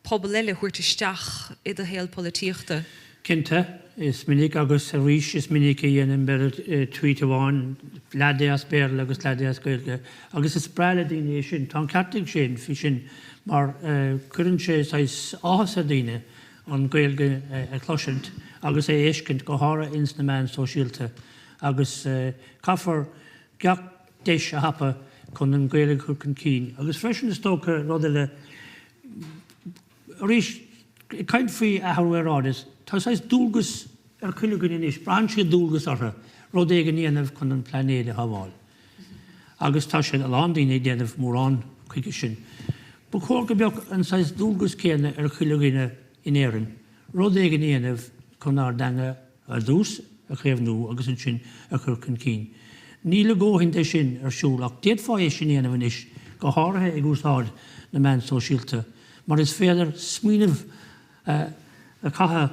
pobal eile a thabhairt isteach i do shaol polaitíochta? Cinnte, is minic agus arís is minic a dhéanaim b'fhéidir tweet amháin, leath de as Béarla agus leath de as Gaeilge agus is breá le daoine é sin. Tá an ceart ag Shane faoi sin mar cuireann sé saghas áthas ar daoine an Ghaeilge a chloisint agus a fheiscint, go háirithe ins na meáin sóisialta, agus caithfear gach deis a thapú chun an Ghaeilge a chur chun cinn. Agus freisin, is dócha, rud eile, arís, ag caint faoi athrú aeráide, tá saghas dualgas ar chuile dhuine anois, braitheann siad dualgas orthu rud éigin a dhéanamh chun an plainéad a shábháil. Agus tá siad, a lán daoine ag déanamh mórán chuige sin. Ba chóir go mbeadh an saghas dualgas céanna ar chuile dhuine in Éirinn, rud éigin a dhéanamh chun ár dteanga ar dtús a chaomhnú agus ansin a chur chun cinn. Níl a dhóthain de sin ar siúl ach d'fhéadfá é sin a dhéanamh anois, go háirithe ag úsáid na meán sóisialta, mar is féidir smaoineamh a chaitheamh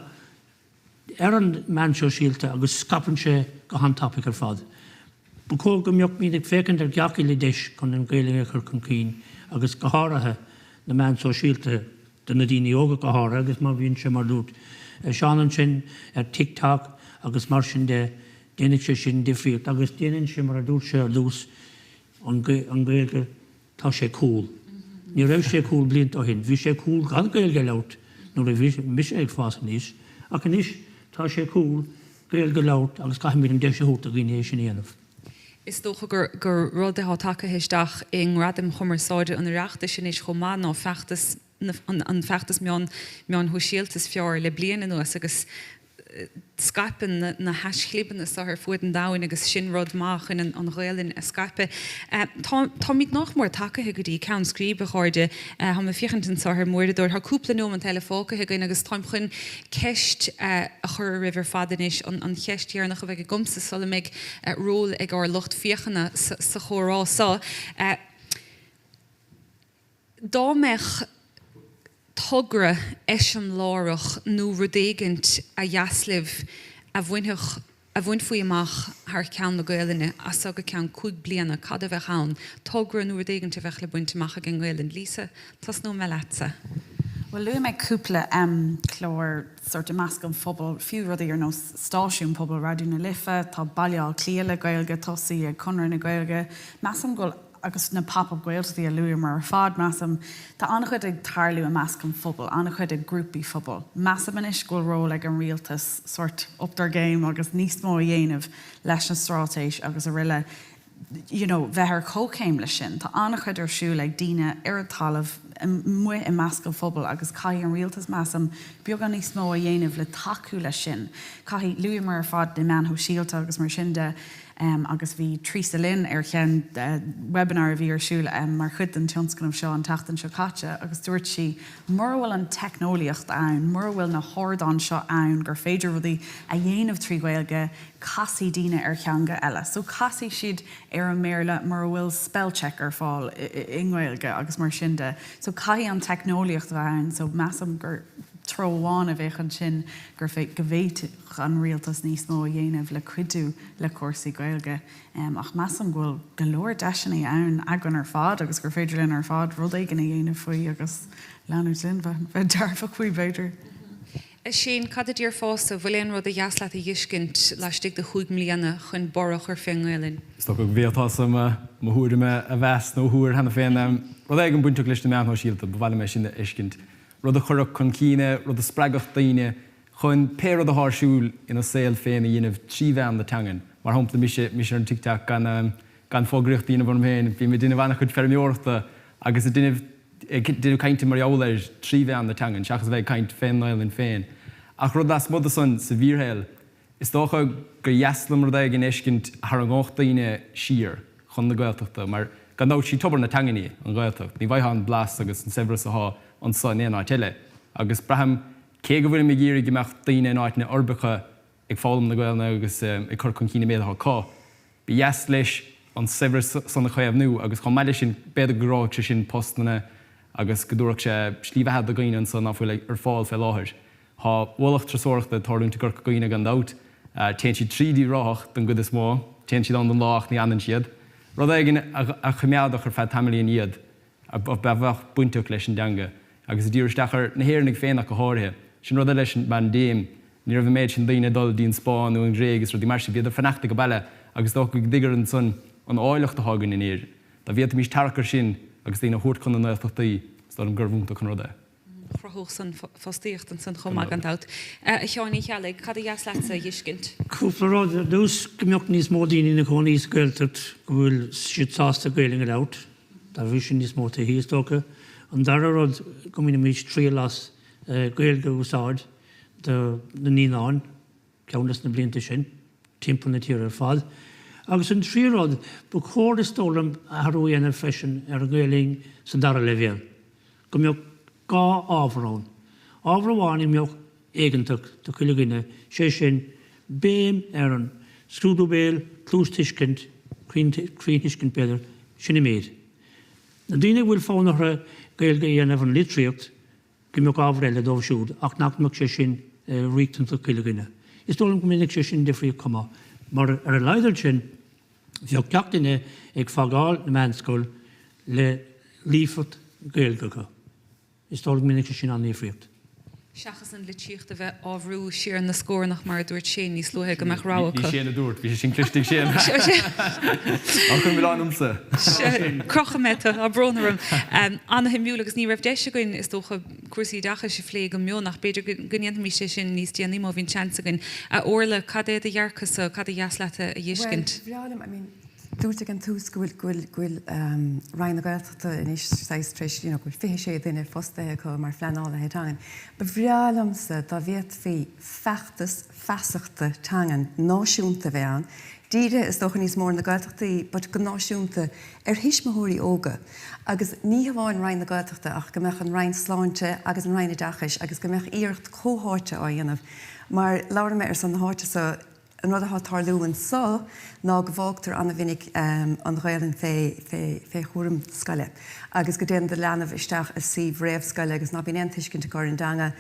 ar an meán sóisialta agus scaipeann sé go han-tapaidh ar fad. Ba chóir go mbeadh ag féachaint ar gach uile deis chun an Ghaeilge a chur chun cinn agus go háirithe na meáin sóisialta do na daoine óga go háirithe agus má bhíonn sé mar dúirt Seán ansin ar TikTok agus mar sin de déanfaidh sé sin difríocht agus déanann sé mar a dúirt sé ar dtús an Ghaeilge Tá sé cool. Ní raibh sé cool blianta ó shin. Bhí sé cool gan Gaeilge a labhairt nuair a bhí mise ag fás aníos, ach anois tá sé cool Gaeilge a labhairt agus caithfimid an deis a thabhairt do dhaoine é sin a dhéanamh. Is dócha gur gur rud atá tagtha isteach i nGradaim Chumarsáide an Oireachtais anois chomh maith ná feachtas an feachtas meán meáin shóisialta is fearr le bliain anuas agus scaipeann na haischlibeanna seo ar fuaid an domhain agus sin rud maith chun an Ghaelainn a scaipeadh. Táimid nach mór tagaithe go dtí ceann scríbe, a chairde. Táim ag féachaint anseo ar m'uaireadóir. Tá cúpla nóimeant eile fágtha againn agus táim chun ceist a chur oraibh ar fad anois, an cheist dheireanach a bheidh agamsa sula mbeidh ról ag ár lucht féachana sa chomhrá seo. Dá mbeadh togra eiseamláireach nó rud éigint ba dheas libh a bhainfeadh, a bhainfí amach thar ceann na Gaelainne as seo go ceann 5 bliana, cad a bheadh ann? Togra nó rud éigint a bheadh le baint amach ag an nGaelainn. Lisa, tosnóidh mé leatsa. Bhuel, luaigh mé cúpla clár sórt i measc an phobail, fiú rudaí ar nós stáisiún pobail Raidió na Life, tá Baile Átha Cliath le Gaeilge tosaithe ag Conradh na Gaeilge. Measaim go bhfuil agus na pop-up Gaeltachtaí a luamar ar fad, measaim. Tá an-chuid ag tarlú i measc an phobail, an-chuid ag grúpaí phobail. Measaim anois go bhfuil ról ag an rialtas sórt up their game agus níos mó a dhéanamh leis an straitéis agus araile, you know, bheith ar comhchéim leis sin. Tá an-chuid ar siúl ag daoine ar an talamh, amuigh i measc an phobail agus caithfidh an rialtas, measaim, beagán níos mó a dhéanamh le tacú leis sin. Caithfidh, luamar ar fad na meáin shóisialta agus mar sin de, agus bhí Treasa Lynn ar cheann webinar a bhí ar siúl mar chuid den tionscnamh seo an tseachtain seo caite agus dúirt sí mura bhfuil an teicneolaíocht ann, mura bhfuil na hardáin seo ann gur féidir rudaí a dhéanamh trí Ghaeilge, casfaidh daoine ar theanga eile. So casfaidh siad ar an mBéarla mura bhfuil spellcheck ar fáil i nGaeilge agus mar sin de. So caithfidh an teicneolaíocht a bheith ann so measaim gur treo amháin a bheadh ansin gur go bhféadfadh an rialtas níos mó a dhéanamh le cuidiú le cúrsaí Gaeilge. Ach measaim go bhfuil go leor deiseanna ann againn ar fad agus gur féidir linn ar fad rud éigin a dhéanamh faoi agus leanúint linn, bheith dearfach faoi b'fhéidir. A Shane, cad a déarfása? Bhfuil aon rud ba dheas leat a dh'fheiscint laistigh de chúig mbliana chun borradh a chur fén nGaelainn? Is dócha go bhféadfása mo thuairim a mheas nó a thuar cheana féin. Rud éigin bainteach leis na meáin shóisialta, ba mhaith liom é sin a fheiscint. Rud a chuirfeadh chun cinn é, rud a spreagfadh daoine chun pé rud atá ar siúl ina saol féin a dhéanamh trí mheán na teangan. Mar shampla, mise, mise ar an TikTok gan, gan fógraíocht a dhéanamh orm féin, bím ag déanamh an-chuid feirmeoireachta agus ag déanamh, ag déanamh cainte mar gheall air trí mheán na teangan, seachas a bheith ag caint fén nGaelainn féin. Ach rud lasmuigh de san, sa bhfíorshaol, Is dócha gur dheas liom rud éigin a fheiscint a tharraingeodh daoine siar chun na Gaeltachta mar gan dabht sí tobar na teangan í, an Ghaeltacht. Ní bhfaightheá an blas agus an saibhreas athá anso in aon áit eile. Agus braithim, cé go bhfuilim ag iarraidh go mbeadh daoine in áiteanna uirbeacha ag foghlaim na Gaelainne agus ag cur chun cinn an méid athá acu, ba dheas leis an saibhreas san a chaomhnú agus chomh maith leis sin b'fhéidir go gcruthódh sé sin postanna agus go dtabharfadh sé slí bheatha do dhaoine anso ná fuil ar fáil fé láthair. Tá ualach turasóireachta ag tarlúint i gCorca Dhuibhne gan dabht. Téann siad tríd Uíbh Ráthach don gcuid is mó. Téann siad ann don lá ach ní fhanann siad. Rud éigin a choimeádfadh ar feadh tamaillín iad, a bheadh bainteach leis an dteanga agus ag díriú isteach ar na hÉireannaigh féin ach go háirithe. Sin rud eile leis an bpaindéim, ní raibh an méid sin daoine ag dul dtí an Spáinn nó an Ghréig is rudaí mar sin, bhíodar fanacht ag baile agus is dócha go dtuigear ansan an áilleacht atá againn in Éirinn. Dá bhféadfaimis tarrac ar sin agus daoine a thabhairt chun na nGaeltachtaí, is dóigh liom gurbh iontach an rud é. Chruthódh san fostaíocht ansan chomh maith gan dabht. A Sheáin Uí Cheallaigh, cad a dheas leatsa a dh'fheiscint? Cúpla rud. Ar dtús, go mbeadh níos mó daoine ina gcónaí sa Ghaeltacht go bhfuil siad sásta Gaelainn a labhairt. Dá bhrí sin níos mó tithí, is dócha. An dara rud, go mbainfimis triail as Gaeilge a úsáid do na naíonáin, ceann des na blianta sin, timpeall na tíre ar fad. Agus an tríú rud, ba chóir is dóigh liom athrú a dhéanamh freisin ar an nGaelainn sa dara leibhéal, go mbeadh dhá ábhar ann. Ábhar amháin a mbeadh éigeantach do chuile dhuine, sé sin, béim ar an scrúdú béil, cluastuiscint, cruinnthuiscint b'fhéidir, sin an méid. Na daoine a bhfuil fonn orthu Gaeilge a dhéanamh an litríocht, go mbeadh ábhar eile dóibh siúd ach nach mbeadh sé sin riachtanach do chuile dhuine. Is dóigh liom go ndéanfadh sé sin difríocht chomh maith, mar ar a laghad ansin bheadh gach duine ag fágáil na meánscoil le líofacht Ghaeilge acu. Is dóigh liom go ndéanfadh sé sin an-difríocht. Seachas an litríocht a bheith á bhrú siar na scórnach mar a dúirt Shane níos luaithe, go mbeadh rogha acu. Ní Shane a dúirt, bhí sé sin cliste ag Shane. Ná cuir milleán ormsa. Crochfaidh mé tú, tá brón orm. Ana-shuimiúil agus ní raibh deis againn, is dócha, cúrsaí oideachais a phlé go mion ach b'fhéidir go ndéanfaimis é sin níos déanaí má bhíonn seans againn. A Orla, cad é do dhearcadh-sa, cad a dheas leat a dh'fheiscint? Bhuel, bhreá liom, I mean, Dúirt ag an tús go bhfuil, go bhfuil, go bhfuil Roinn na Gaeltachta anois saghas tar éis, you know, go bhfuil 26 duine fostaithe acu mar phleanálaithe teangan. Ba bhreá liomsa dá bhféadfaí feachtas feasachta teangan náisiúnta a bheith ann, dírithe is dócha níos mó ar na Gaeltachtaí but go náisiúnta ar thuismitheoirí óga. Agus ní hamháin Roinn na Gaeltachta ach go mbeadh an Roinn Sláinte agus an Roinn Oideachais agus go mbeadh iarracht comhtháite á dhéanamh mar labhraíonn mé ar son na háite so, An rud atá ag tarlú anso ná go bhfágtar ana-mhinic an Ghaelainn fé, fé, fé chúram scoile agus go dtéann do leanbh isteach i suíomh réamhscoile agus ná bíonn aon tuiscint acu ar an dteanga,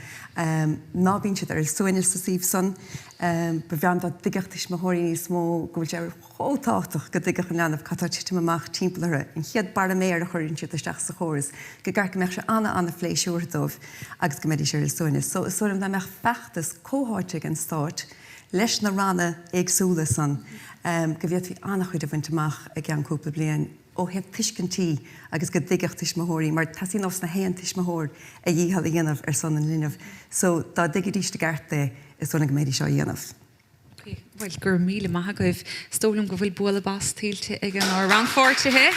ná bíonn siad ar a suaimhneas sa suíomh san. Ba bhreá liom dá dtuigfeadh tuismitheoirí níos mó go bhfuil sé chomh tábhachtach go dtuigfeadh an leanbh cad tá ag titim amach timpeall orthu, an chéad baraiméar a chuireann siad isteach sa chóras, go gceart go mbeadh sé ana-ana-phléisiúrtha dóibh agus go mbeidís ar a suaimhneas. So is dóigh liom dá mbeadh feachtas comhtháite ag an Stát, leis na ranna éagsúla san, go bhféadfaí an-chuid a bhaint amach i gceann cúpla bliain ó thaobh tuiscintí agus go dtuigfeadh tuismitheoirí, mar teastaíonn ós na haon tuismitheoir a dhícheall a dhéanamh ar son an linbh. So, dá dtuigfidís i gceart é, is dóigh liom go mbeidís á dhéanamh. Ok, bhuel, go raibh míle maith agaibh. Is dóigh liom go bhfuil bualadh bas tuillte ag ár rannpháirtithe.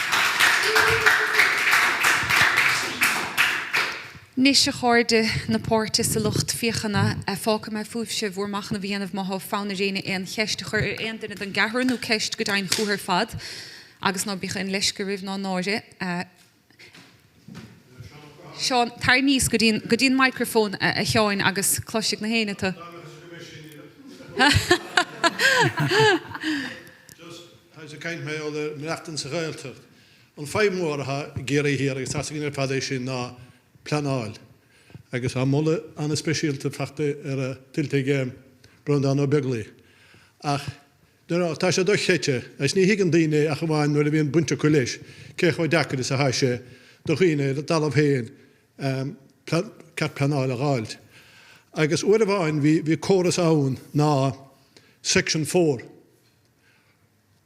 Anois, a chairde na páirte sa lucht féachana, fágfaidh mé fúibhse bhur machnamh a dhéanamh má tá fonn ar éinne aon cheist a chur ar aon duine den gceathrar nó ceist go deimhin chucu ar fad. Agus ná bíodh aon leisce oraibh ná náire. Seán, tar aníos go dtí go dtí an microphone, a Sheáin, agus cloisfidh na héinne tú. Just, tá ag caint mé ó le maireachtaint sa Ghaeltacht. An fadhb mhór atá i gCiarraí Thiar agus tá's againn ar fad é sin ná pleanáil. Agus tá moladh an-speisialta fachta ar a tuillte ag Breandán Ó Beaglaoich. Ach nuair a, tá sé dochreidte, agus ní thuigeann daoine é ach amháin nuair a bhíonn baint acu leis, cé chomh deacair is atá sé do dhaoine ar a dtalamh féin cead pleanála a dh'fháilt. Agus uair amháin bhí, bhí córas ann ná Section 4.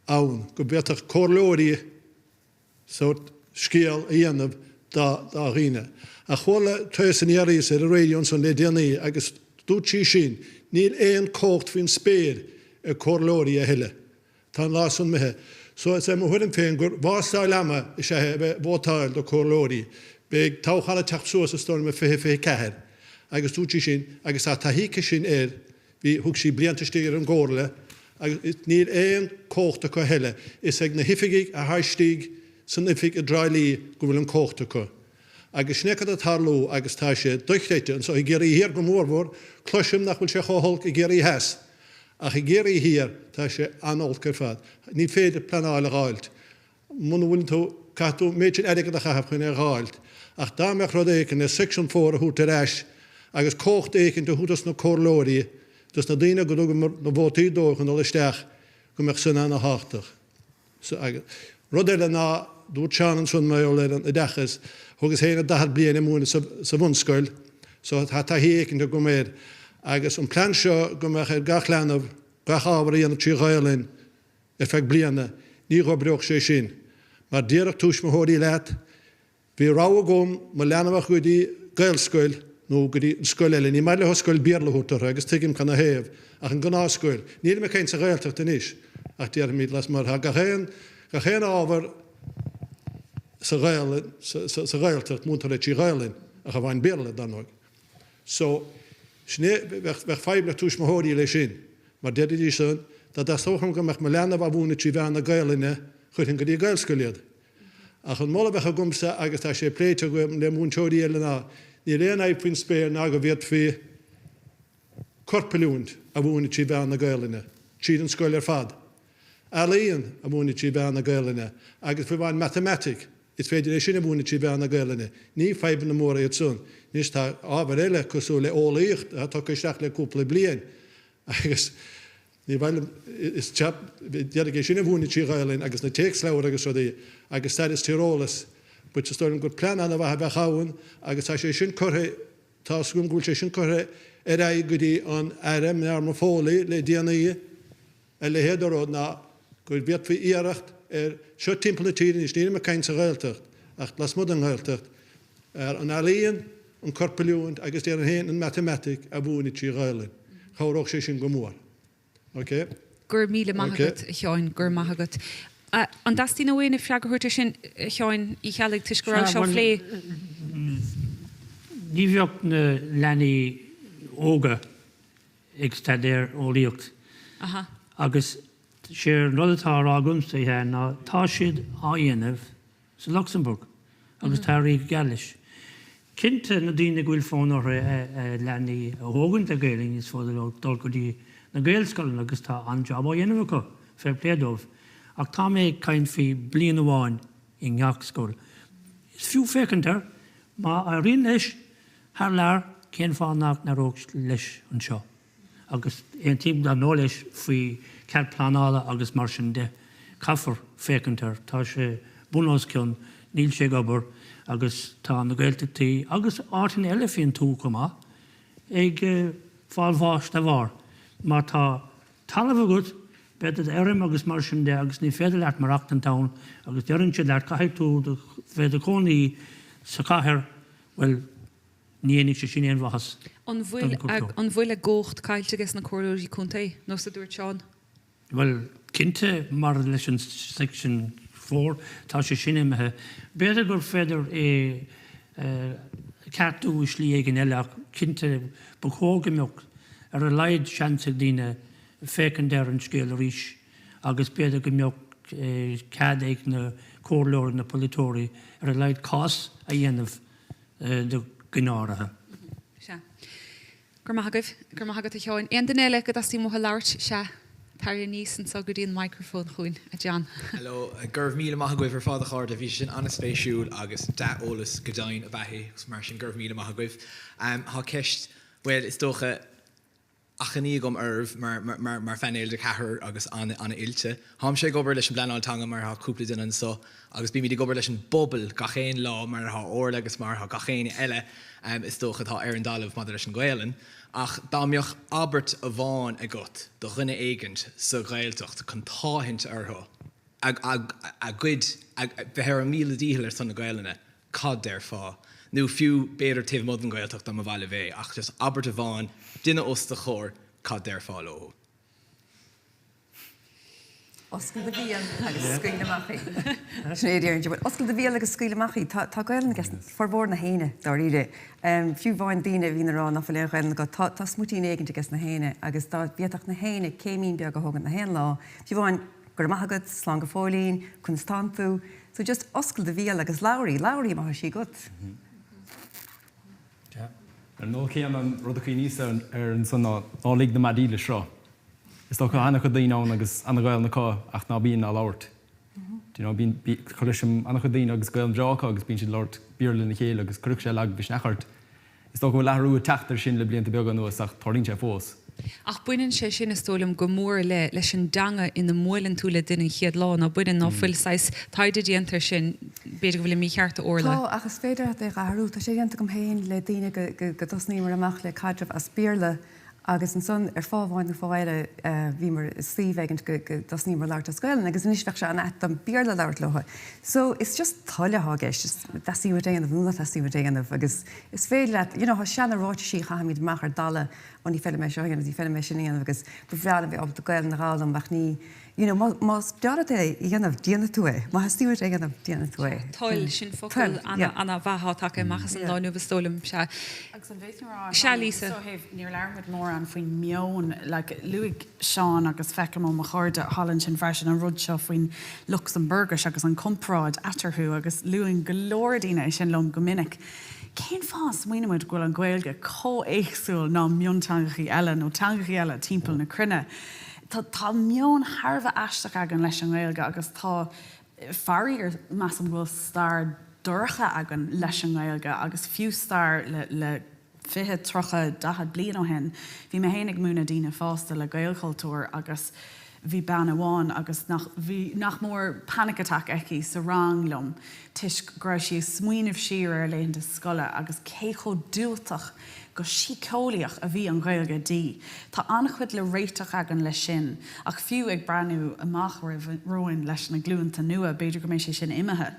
ann go bhféadfadh comhairleoirí sórt scéal a dhéanamh dá dhaoine. Ach chuala Treasa Ní Fhearghusa ar an raidió ansan le déanaí agus dúirt sí sin, níl aon cumhacht faoin spéir ag comhairleoirí a thuilleadh. Tá an lá san imithe. So is é mo thuairim féin gur wástáil ama is ea é a bheith ag vótáil do comhairleoirí. Beidh toghchán ag teacht suas is dóigh liom i 2024 agus dúirt sí sin agus tá taithí aici sin air Bhí, thug sí blianta istigh ar an gcomhairle agus níl aon cumhacht acu a thuilleadh. Is ag na hoifigigh athá istigh san oifig i dTrá Lí go bhfuil an cumhacht acu. Agus sin é cad ag tarlú agus tá sé dochreidte, anso i gCiarraí Thiar go mórmhór, cloisim nach bhfuil sé chomh holc i gCiarraí Theas, ach i gCiarraí Thiar tá sé an-olc ar fad. Ní féidir pleanáil a dh'fháilt. Muna bhfuil tú, caithfidh tú an méid sin airgead a chaitheamh chun é a dh'fháilt. Ach dá mbeadh rud éicint le Section 4 a thabhairt ar ais. Agus cumhacht éicint a thabhairt dos na comhairleoirí, dos na daoine go dtugamar na vótaí dóibh chun dul isteach, go mbeadh san ana-thábhachtach. So, agus rud eile ná, dúirt Seán ansan mar gheall ar an oideachas, thugas féin 40 bliain ag múineadh sa, sa bhunscoil, so tá taithí éicint agam air. Agus an plean seo go mbeadh ar gach leanbh gach ábhar a dhéanamh trí Ghaelainn ar feadh bliana, ní dh'oibreodh sé sin. Mar déarfadh tuismitheoirí leat, Bhí rogha agam mo leanbh a chur go dtí Gaelscoil nó go dtí an scoil eile. Ní maith leo scoil Béarla a thabhairt orthu agus tuigim cad 'na thaobh, ach an gnáthscoil. Nílim ag caint sa Ghaeltacht anois ach déarfaimid lasmuigh. Tá gach aon, gach aon ábhar sa Ghaelainn, sa, sa, sa Ghaeltacht múinte trí Ghaelainn, ach amháin Béarla, dar ndóigh. So, sin é, bheadh, bheadh fadhb le tuismitheoirí leis sin, mar déarfaidís san, dá dteastódh uaim go mbeadh mo leanbh á mhúineadh trí mheán na Gaelainne, chuirfinn go dtí Gaelscoil iad. Ach an moladh a bheadh agamsa, agus tá sé pléite agam le múinteoirí eile ná, níl aon fhadhb faoin spéir ná go bhféadfaí corpoiliúint a mhúineadh trí mheán na Gaelainne, tríd an scoil ar fad, ealaíon a mhúineadh trí mheán na Gaelainne agus fiú amháin matamaitic, is féidir é sin a mhúineadh trí mheán na Gaelainne. Ní fadhbanna móra iad san. Anois tá ábhair eile cosúil le eolaíocht atá tugtha isteach le cúpla bliain agus Ní mhaith liom, is d'iarraidh é sin a mhúineadh trí Ghaelainn agus na téacsleabhair agus rudaí agus stair is tíreolas but is dóigh liom gur plean an-mhaith a bheadh ann agus tá sé sin curtha, tá a fhios agam go bhfuil sé sin curtha ar aghaidh go dtí an Aire Norma Foley le déanaí, a leithéid de rud ná go bhféadfaí iarracht ar, seo timpeall na tíre anois, nílim ag caint sa Ghaeltacht ach lasmuigh den Ghaeltacht, ar an ealaíon, an corpoiliúint agus déarfainn féin an matamaitic a mhúineadh trí Ghaelainn. Chabhródh sé sin go mór. Ok? Go raibh míle maith agat, a Sheáin, go raibh maith agat. An dteastaíonn ó éinne freagra a thabhairt ar sin, a Sheáin Uí Cheallaigh, toisc go raibh seo á phlé? Ní bheadh na leanaí óga ag staidéar eolaíocht agus sé an rud atá á rá agamsa, a Sheáin, ná tá siad á dhéanamh sa Lucsamburg agus tá ag éirí go geal leis. Cinnte, na daoine go bhfuil fonn orthu a leanaí a thógaint le Gaelainn is féidir leo dul go dtí na Gaelscoileanna agus tá an-jab á dhéanamh acu, fair play dóibh. Ach tá mé ag caint faoi bliain amháin i ngach scoil. Is fiú féachaint air. Má éiríonn leis thar lear, cén fáth nach n-éireodh leis anseo? Agus aontaím dar ndóigh leis faoi cead pleanála agus mar sin de. Caithfear féachaint air. Tá sé bun os cionn, níl sé ag obair agus tá na Gaeltachtaí agus áiteanna eile faoin tuath chomh maith ag fáil bháis dá bharr. Má tá talamh agat, b'fhéidir d'fheirm agus mar sin de agus ní féidir leat maireachtaint ann agus deireann siad leat caithfidh tú bheith i do chónaí sa chathair, bhuel, Ní dhéanfaidh sé sin aon mhaitheas An bhfuil don chultúr. an bhfuil a gcumhacht caillte ages na comhairleoirí contae, nós a dúirt Seán? Bhuel, cinnte, mar leis an Section 4, tá sé sin imithe. B'fhéidir gur féidir é a cheartú i slí éigin eile ach cinnte ba chóir go mbeadh ar a laghad seans ag daoine féachaint ar an scéal arís agus b'fhéidir go mbeadh cead ag na comhairleoirí, na polaiteoirí ar a laghad cás a dhéanamh do dhuine áirithe. Sea. Go raibh maith agaibh. Go raibh maith agat, a Sheáin. Aon duine eile go dteastaíonn uathu labhairt? Sea. Tar aníos anseo go dtí an microphone chugainn, a John. Hello. Go raibh míle maith agaibh ar fad a chairde. Bhí sé sin an-spéisiúil agus dea-eolas go deimhin ab ea é agus mar sin go raibh míle maith agaibh. Tá ceist, bhuel is dócha, achainí agam oraibh mar phainéal de cheathrar agus an-oilte. Táimse ag obair leis an bpleanáil teanga mar atá cúpla duine anseo agus bímid ag obair leis an bpobal gach aon lá mar atá Orla agus mar atá gach éinne eile is dócha atá ar an dtalamh maidir leis an Ghaelainn. Ach dá mbeadh abairt amháin agat do dhuine éigint sa Ghaeltacht chun tathant orthu a gcuid, bheith ar a míle dícheall ar son na Gaelainne, cad déarfá? Nó fiú, b'fhéidir taobh amuigh den Ghaeltacht dá mba mhaith libh é, ach just abairt amháin, duine os do chomhair, cad déarfá leo? Oscail do bhéal agus scaoil amach í. Sin é a déarfainn. Bhuel, oscail do bhéal agus scaoil amach í. Tá, tá Gaelainn ag formhór na héinne, dáiríre. Fiú amháin daoine a bhíonn ag rá nach bhfuil aon Ghaelainn agat, tá, tá smuitín éigint ages na héinne agus dá bhféadfadh na héinne céimín beag a thógaint na haon lá, fiú amháin Go raibh maith agat, slán go fóillín, conas tánn tú? So just oscail do bhéal agus labhair í, labhair í má tá sí agat. Ar ndóigh céanna an rud a chuimhníos air ansan ná ná lig na maidí le sruth. Is dócha tá an-chuid daoine ann agus an-Ghaelainn acu ach ná bíonn á labhairt. Do you know, bíonn, cloisim an-chuid daoine agus Gaelainn bhreá acu agus bíonn siad ag labhairt Béarla lena chéile agus cuirfeadh sé lagmhisneach ort. Is dócha go bhfuil athrú ag teacht air sin le blianta beaga anuas ach tarlaíonn sé fós. Ach baineann sé sin, is dóigh liom, go mór le leis an dteanga ina mbuaileann tú le duine an chéad lá, ná baineann, ná fuil saghas taighde déanta air sin, b'fhéidir go bhfuilim mícheart, a Orla. Tá, ach is féidir leat é a athrú. Tá sé déanta agam féin le daoine go dtosnaíomar amach le caidreamh as Béarla agus ansan ar fáth amháin nó fáth eile bhíomar i suíomh éigint go dtosnaíomar labhairt as Gaelainn agus anois bheadh sé an-ait dom Béarla a labhairt leo. So it's just toil atá i gceist, is teastaíonn uait é a dhéanamh nó ná teastaíonn uait é a dhéanamh agus is féidir leat, you know, tá seana ráitisí a chaithimid amach ar dalladh, ó ní féidir liom é seo a dhéanamh, ní féidir liom é sin a dhéanamh agus ba bhreá liom bheith ábalta Gaelainn a dh'fhoghlaim ach ní, You know, má, más breá leat é a dhéanamh, déanfaidh tú é. Má theastaíonn uait é a dhéanamh, déanfaidh tú é. Toil, sin focal ana-mhaith atá tagtha amach as an lá inniu, is dóigh liom. Sea. Agus an bhféadfainn a rá, Sea, Lisa. Ó thaobh, níor labhair muid mórán faoin meon, like, luaigh Seán agus feicim ó mo chairde thall ansin freisin an rud seo faoin Lucsamburgais agus an comparáid eatarthu agus luann go leor daoine é sin liom go minic. Cén fáth a smaoinímid go bhfuil an Ghaeilge chomh éagsúil ná mionteangachaí eile nó teangachaí eile timpeall na cruinne? Tá meon thar a bheith aisteach againn leis an nGaeilge agus tá, faraor, measaim go bhfuil stair dorcha againn leis an nGaeilge agus fiú stair le 20, 30, 40 bliain ó shin. Bhí mé féin ag múineadh daoine fásta le Gaelchultúr agus bhí bean amháin agus nach, bhí nach mór panic attack aici sa rang liom toisc go raibh sí ag smaoineamh siar ar a laethanta scoile agus cé chomh diúltach go síceolaíoch a bhí an Ghaeilge di. Tá an-chuid le réiteach againn leis sin, ach fiú ag breathnú amach romhainn leis na glúnta nua, b'fhéidir go mbeidh sé sin imithe.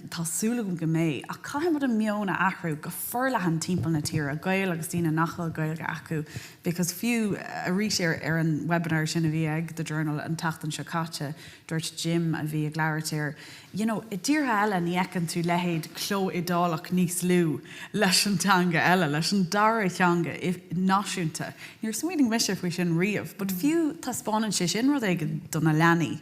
Tá súil agam go mbeidh. Ach caithfidh muid an meon a athrú go forleathan timpeall na tíre, Gaeil agus daoine nach bhfuil Gaeilge acu, because fiú arís ar an webinar sin a bhí ag The Journal an tseachtain seo caite, dúirt Jim a bhí ag labhairt air, You know, i dtíortha eile ní fheiceann tú leithéid cló iodálach níos lú leis an teanga eile, leis an dara teanga náisiúnta. Níor smaoinigh mise faoi sin riamh, but fiú taispeánann sé sin rud éigin do na leanaí,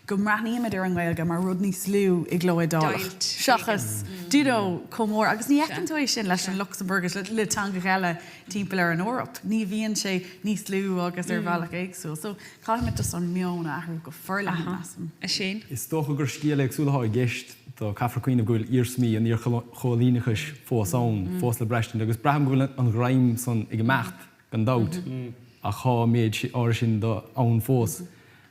go mbreathnaímid ar an nGaeilge mar rud níos lú i gcló iodálach, seachas, do you know, chomh mór. Agus ní fheiceann tú é sin leis an Lucsamburgais, le teangacha eile timpeall ar an Eoraip. Ní bhíonn sé níos lú agus ar bhealach éagsúil. So, Caithfimid just an meon a athrú go forleathan, measaim. A Shane? Is dócha gur scéal éagsúil atá i gceist do caithfear cuimhneamh go bhfuil iarsmaí an iarchóilíneachais fós ann, fós le braistint, agus braithim go bhfuil an ghreim san ag imeacht, gan dabht, ach tá an méid áirithe sin de ann fós.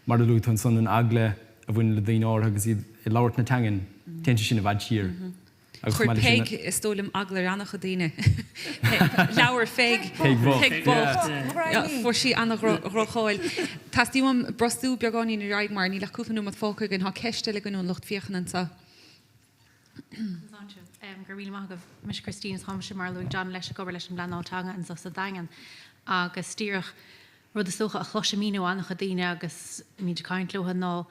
Mar a luaigh tú ansan, an eagla a bhaineann le daoine áirithe agus iad ag labhairt na teangan, téann sé sin i bhfad siar. Agus chomh Chuir maith leis sin. Peig, is dóigh liom, eagla ar an-chuid daoine. Leabhar Pheig. Peig bhocht. Peig bocht. Fuair sí an-dhroch-cháil. Teastaíonn uaim brostú beagáinín ar aghaidh mar níl ach cúpla nóiméad fágtha againn. Tá ceist eile againn ón lucht féachana anseo. Go raibh míle maith agaibh. Mise Christine is táimse mar a luaigh John leis ag obair leis an bpleanáil teanga anseo sa Daingean agus díreach rud is dócha a chloisimín ó an-chuid daoine agus muid ag caint leo ná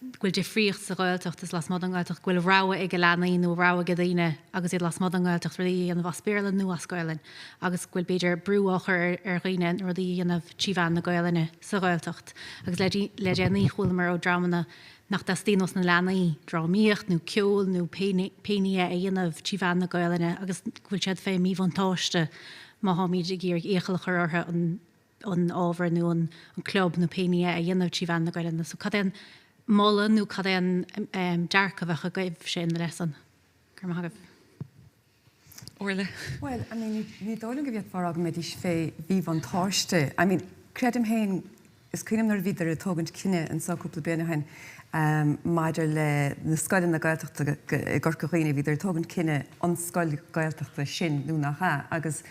go bhfuil difríocht sa Ghaeltacht is lasmuigh den Ghaeltacht, go bhfuil rogha ag leanaí nó rogha ag daoine agus iad lasmuigh den Ghaeltacht rudaí a dhéanamh as Béarla nó as Gaelainn agus go bhfuil b'fhéidir brú á chur ar dhaoine na rudaí a dhéanamh trí mheán na Gaelainne sa Ghaeltacht. Agus le le déanaí chualamar ó dreamanna nach dteastaíonn ós na leanaí drámaíocht nó ceol nó pé pé ní é a dhéanamh trí mheán na Gaelainne agus go bhfuil siad fé mhíbhuntáiste má tháimid ag iarraidh iachall a chur orthu an an ábhar nó an club nó pé ní é a dhéanamh trí mheán na Gaelainne. So cad é an moladh nó cad é an dearcadh a bheadh agaibhse ina leith san? Go raibh maith agaibh. Orla. Bhuel, I mean, ní dóigh liom go bhféadfá a rá go mbeidís fé mhíbhuntáiste. I mean, creidim féin, is cuimhin liom nuair a bhíodar ag tógaint cinneadh anseo cúpla bliain ó shin maidir le na scoileanna Gaeltachta i gCorca Dhuibhne, bhíodar ag tógaint cinneadh an scoil Gaeltachta sin nó nach ea agus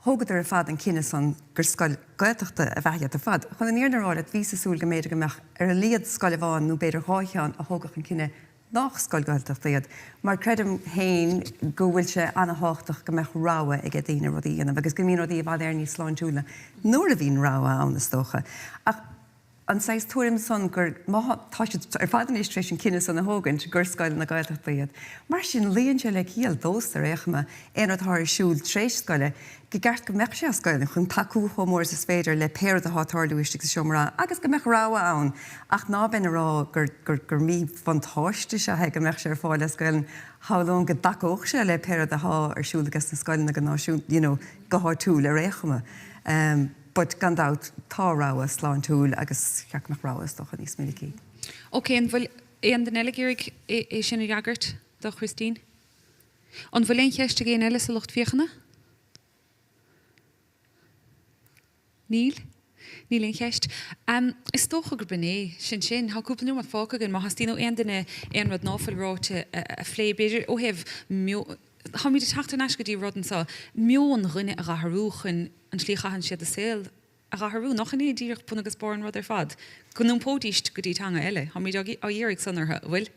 Thógadar ar fad an cinneadh san gur scoil Gaeltachta ab ea iad ar fad. Chun an fhírinne a rá leat, bhíos ag súil go mb'fhéidir go mbeadh ar a laghad scoil amháin nó b'fhéidir dhá cheann a thógfadh an cinneadh nách scoil Ghaeltachta iad, mar creidim féin go bhfuil sé ana-thábhachtach go mbeadh rogha aige daoine rudaí a dhéanamh agus go mbíonn rudaí i bhfad Éireann níos sláintiúla nuair a bhíonn rogha ann is dócha. Ach an saghas tuairim san gur, má tá siad ar fad anois tar éis an cinneadh san a thógaint, gur scoileanna Gaeltachta iad. Mar sin, luíonn sé le ciall domhsa ar aon chuma, aon rud atá ar siúl tar éis scoile, go gceart go mbeadh sé as Gaelainn chun tacú chomh mór is is féidir le pé rud atá ag tarlú istigh sa seomra ranga agus go mbeadh rogha ann ach ná beinn ag rá gur, gur, gur míbhuntáiste is ea é go mbeadh sé ar fáil as Gaelainn, shamhlóinn go dtacódh sé le pé rud atá ar siúl ages na scoileanna go náisiúnta, you know, go háitiúil ar aon chuma. But gan dabht, tá rogha sláintiúil agus cheart go mbeadh rogha is dócha níos minicí. Ok, an bhfuil aon duine eile ag iarraidh é sin a fhreagairt do Christine? An bhfuil aon cheist ag éinne eile sa lucht féachana? Níl? Níl aon cheist. Is dócha gurb in é. Sin sin. Tá cúpla nóiméad fágtha againn. Má theastaíonn ó aon duine aon rud ná fuil ráite a phlé, b'fhéidir ó thaobh meon, táimid ag teacht thar n-ais go dtí rud anso, meon dhuine a dh'athrú chun an tslí a chaitheann siad a saol a dh'athrú. Nach in é díreach bun agus barr an rud ar fad? Go n-iompóidíst go dtí teanga eile. Táimid á iarraidh san orthu, an bhfuil?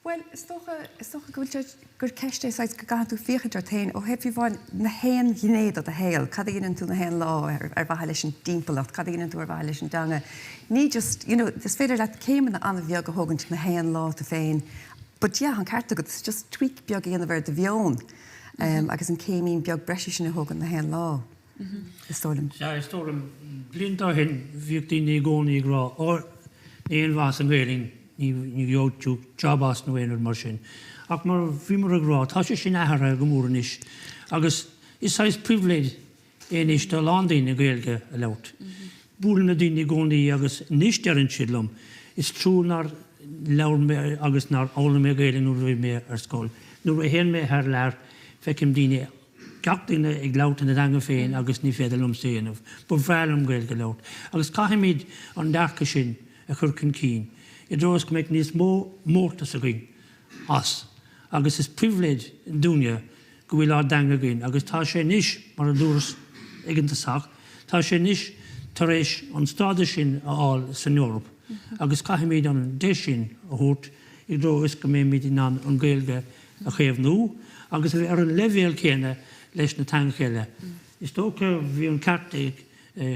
Bhuel, is dócha, is dócha go bhfuil sé, gur ceist é saghas go gcaithfidh tú féachaint ort féin ó thaobh fiú amháin na haon ghné de do shaol, cad a dhéanann tú na haon lá ar, ar mhaithe leis an dtimpeallacht, cad a dhéanann tú ar mhaithe leis an dteanga. Ní just, you know, is féidir leat céimeanna an-bheag a thógaint na haon lá tú féin but yeah, an ceart agat, it's just tweak beag a dhéanamh ar do mheon agus an céimín beag breise sin a thógaint na haon lá. is dóigh liom. Sea, is dóigh liom, blianta ó shin, bhíodh daoine i gcónaí ag rá, Ó, ní aon mhaitheas an Ghaelainn, ní gheobhaidh tú jab as nó aon rud mar sin. Ach mar a bhíomar ag rá, tá sé sin athraithe go mór anois agus is saghas pribhléid é anois do a lán daoine Gaeilge a labhairt. Buailim le daoine i gcónaí agus anois deireann siad liom, is trua nár labhair mé agus nár fhoghlaim mé Gaeilge nuair a bhí mé ar scoil. Nuair a théann mé thar lear, feicim daoine gach duine ag labhairt ina dteanga féin agus ní féidir liomsa é a dhéanamh. Ba bhreá liom Gaeilge a labhairt. Agus caithfimid an dearcadh sin a chur chun cinn i dtreo is go mbeidh níos mó mórtas againn as. Agus is pribhléid dúinne go bhfuil ár dteanga againn agus tá sé anois, mar a dúras ag an tosach, tá sé anois tar éis an stádas sin a fháil san Eoraip agus caithfimid an deis sin a thabhairt i dtreo is go mbeimid in ann an Ghaeilge a chaomhnú agus a bheith ar an leibhéal céanna leis na teangacha eile. Is dócha, bhí an ceart ag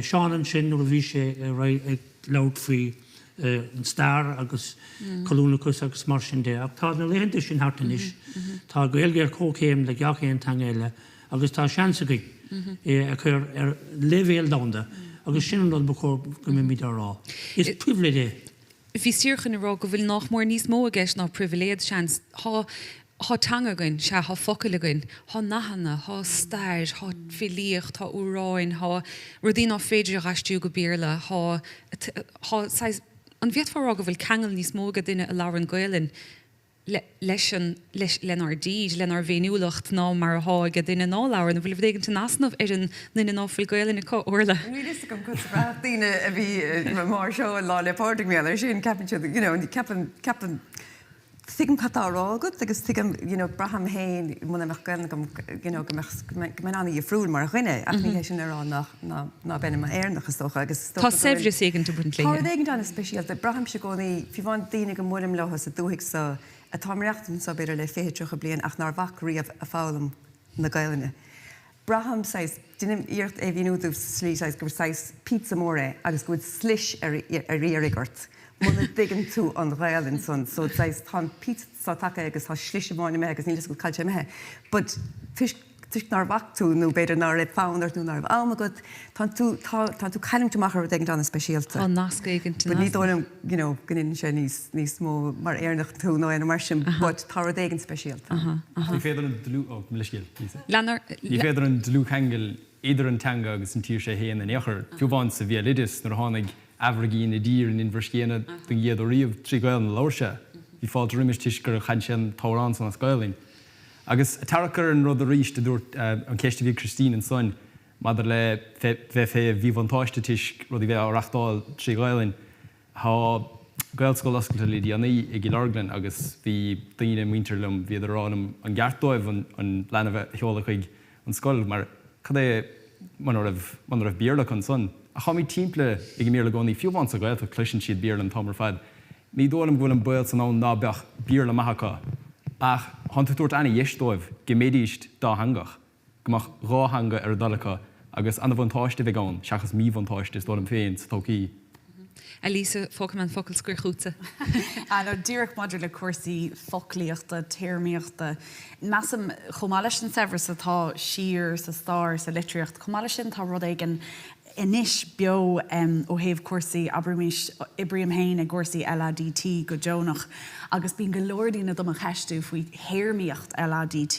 Seán ansin nuair a bhí sé ag labhairt faoi an stair agus colúnachas agus mar sin de, ach tá na laethanta sin thart anois. Tá Gaeilge ar comhchéim le gach aon teanga eile agus tá seans againn é a chur ar leibhéal domhanda agus sin an rud ba chóir go mbeimid á rá. Is pribhléid é. Bhíos díreach chun a rá go bhfuil nách mór níos mó i gceist ná pribhléid, seans. Thá, thá teanga againn, sea, thá focail againn, thá nathanna, thá stair, thá filíocht, thá amhráin, thá rudaí ná féidir a dh'aistriú go Béarla, thá, thá saghas, an bhféadfá a rá go bhfuil ceangal níos mó aige duine a labhrann Gaelainn leis an, leis, lenár dtír, lenár bhféiniúlacht ná mar athá aige duine ná labhrann. An bhfuil rud éigint in easnamh ar an nduine ná fuil Gaelainn acu, Orla? Níl fhios agam conas a bhraithfeadh daoine a bhí mar seo an Lá 'le Pádraig mar gheall air sin, ceapann siad, you know, ceapann, ceapann, tuigim cad tá á rá agat agus tuigim, you know, braithim féin muna mbeadh Gaelainn agam, you know, go mbeadh, go mbeinn, go mbeinn an-dhifriúil mar dhuine ach ní hé sin a rá nach, ná, ná beinn i m'Éireannach is dócha agus is dócha Tá saibhreas éigint ag baint léi. Tá rud éigint an-speisialta. Braithimse i gcónaí, fiú amháin daoine go mbuailim leo sa dúthaigh so, atá ag maireachtaint anso b'fhéidir le 20, 30 bliain ach nár bhac riamh a foghlaim na Gaelainne. Braithim saghas, déanaim iarracht é a mhíniú dóibh sa tslí saghas gur saghas pizza mór é agus go bhfuil slis ar iarraidh ort muna dtuigeann tú an Ghaelainn san. So saghas tá an pizza so tagtha agus tá slis amháin imithe agus níl fhios agat cá bhfuil sé imithe. But toisc toisc nár bhac tú nó b'fhéidir ná raibh fonn ort nó ná raibh am agat, tá tú, tá, tá tú cailliúint amach ar rud éigint an-speisialta. Tá nasc éigint But ní dóigh liom, you know, go ndéanann sé níos, níos mó mar Éireannach tú nó aon rud mar sin, but tá rud éigint speisialta. Ní féidir an dlúth, ó, mo leithscéal, Lisa. Ní féidir an dlúthcheangal idir an teanga agus an tír sé féin in aon chor. Fiú amháin sa bhéaloideas, nuair a tháinig Aimhirgín i dtír in Inbhir Scéine don gcéad uair riamh, trí Ghaelainn a labhair sé. Bhí fáilte roimis toisc gur chan sé an t-amhrán san as Gaelainn. Agus ag tarrac ar an rud arís a dúirt, an cheist a bhí ag Christine ansan maidir le bheith fé mhíbhuntáiste toisc rudaí bheith á reachtáil trí Ghaelainn, tá Gaelscoil oscailte le déanaí i gCill Orglan agus bhí daoine, muintir liom, bhíodar ag rá liom an gceart dóibh an leanbh a sheoladh chuig an scoil mar cad é muna raibh, muna raibh Béarla acu ansan. Ach táimid timpeallaithe ag an mBéarla i gcónaí, fiú amháin sa Ghaeltacht cloiseann siad Béarla an t-am ar fad. Ní dóigh liom go bhfuil an baol san ann ná beadh Béarla maith acu, ach thánn tú ag tabhairt ana-dheis dóibh go mbeidíst dátheangach, go mbeadh dhá theanga ar a dtoil acu agus ana-bhuntáiste a bheidh ann seachas míbhuntáiste, is dóigh liom féin, sa todhchaí. A Lisa, fágfaidh mé an focal scoir chugatsa. Ah no, díreach maidir le cúrsaí foclaíochta, téarmaíochta, measaim, chomh maith leis an saibhreas atá siar sa stair, sa litríocht, chomh maith leis sin tá rud éigin anois beo ó thaobh cúrsaí, abraimis, oibrím féin i gcúrsaí LADT go deonach agus bíonn go leor daoine do mo cheistiú faoi théarmaíocht LADT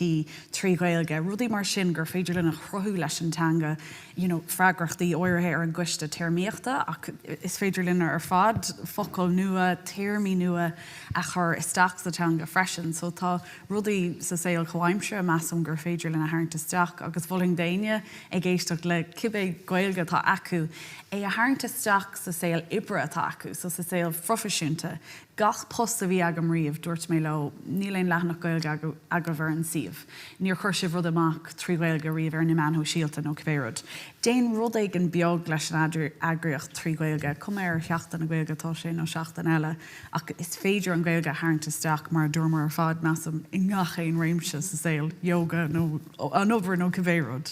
trí Ghaeilge, rudaí mar sin gur féidir linn a chruthú leis an teanga, you know freagrachtaí áirithe ar an gcoiste téarmaíochta ach is féidir linn ar fad focail nua, téarmaí nua a chur isteach sa teanga freisin. So tá rudaí sa saol comhaimseartha measaim gur féidir linn a tharraingt isteach agus mholfainn d'éinne ag éisteacht le cibé Gaeilge atá. acu, é a tharraingt isteach sa saol oibre atá acu, so sa saol phroifisiúnta. Gach post a bhí agam riamh, dúirt mé leo, níl aon leathanach Gaeilge agaibh ar an suíomh, níor chuir sibh rud amach trí Ghaeilge riamh ar na meáin shóisialta nó cibé rud. Déan rud éigin beag leis an eagraíocht trí Ghaeilge, cuma ar Sheachtain na Gaeilge atá sé nó seachtain eile, ach is féidir an Ghaeilge a tharraingt isteach, mar a dúramar ar fad, measaim, i ngach aon réimse sa saol, yoga nó an obair nó cibé rud.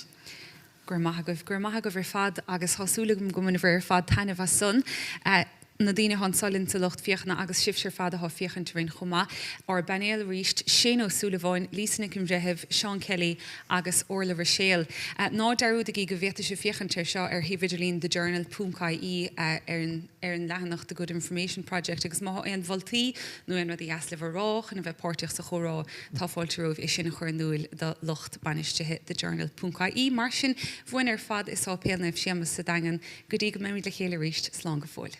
Go raibh maith agaibh. Go raibh maith agaibh ar fad agus tá súil agam go mbainfidh ar fad taitneamh as san. Na daoine atá anso linn sa lucht féachana agus sibhse ar fad atá ag féachaint orainn chomh maith. Ár bpainéal arís, Shane Ó Súilleabháin, Lisa Nic an Bhreithimh, Seán Kelly agus Orla Ruiséal. Ná dearúdaigí go bhféadfaidh sibh féachaint air seo ar shuíomh idirlín thejournal ponc ie ar an ar an leathanach The Good Information Project agus má tá aon mholtaí nó aon rud ar dheas libh a rá chun a bheith páirteach sa chomhrá, tá fáilte romhaibh é sin a chur in iúil do lucht bainistithe thejournal ponc ie. Mar sin, uainn ar fad i Sáipéal Naomh Séamus sa Daingean, go dtí go mbeimid le chéile arís, slán go fóill.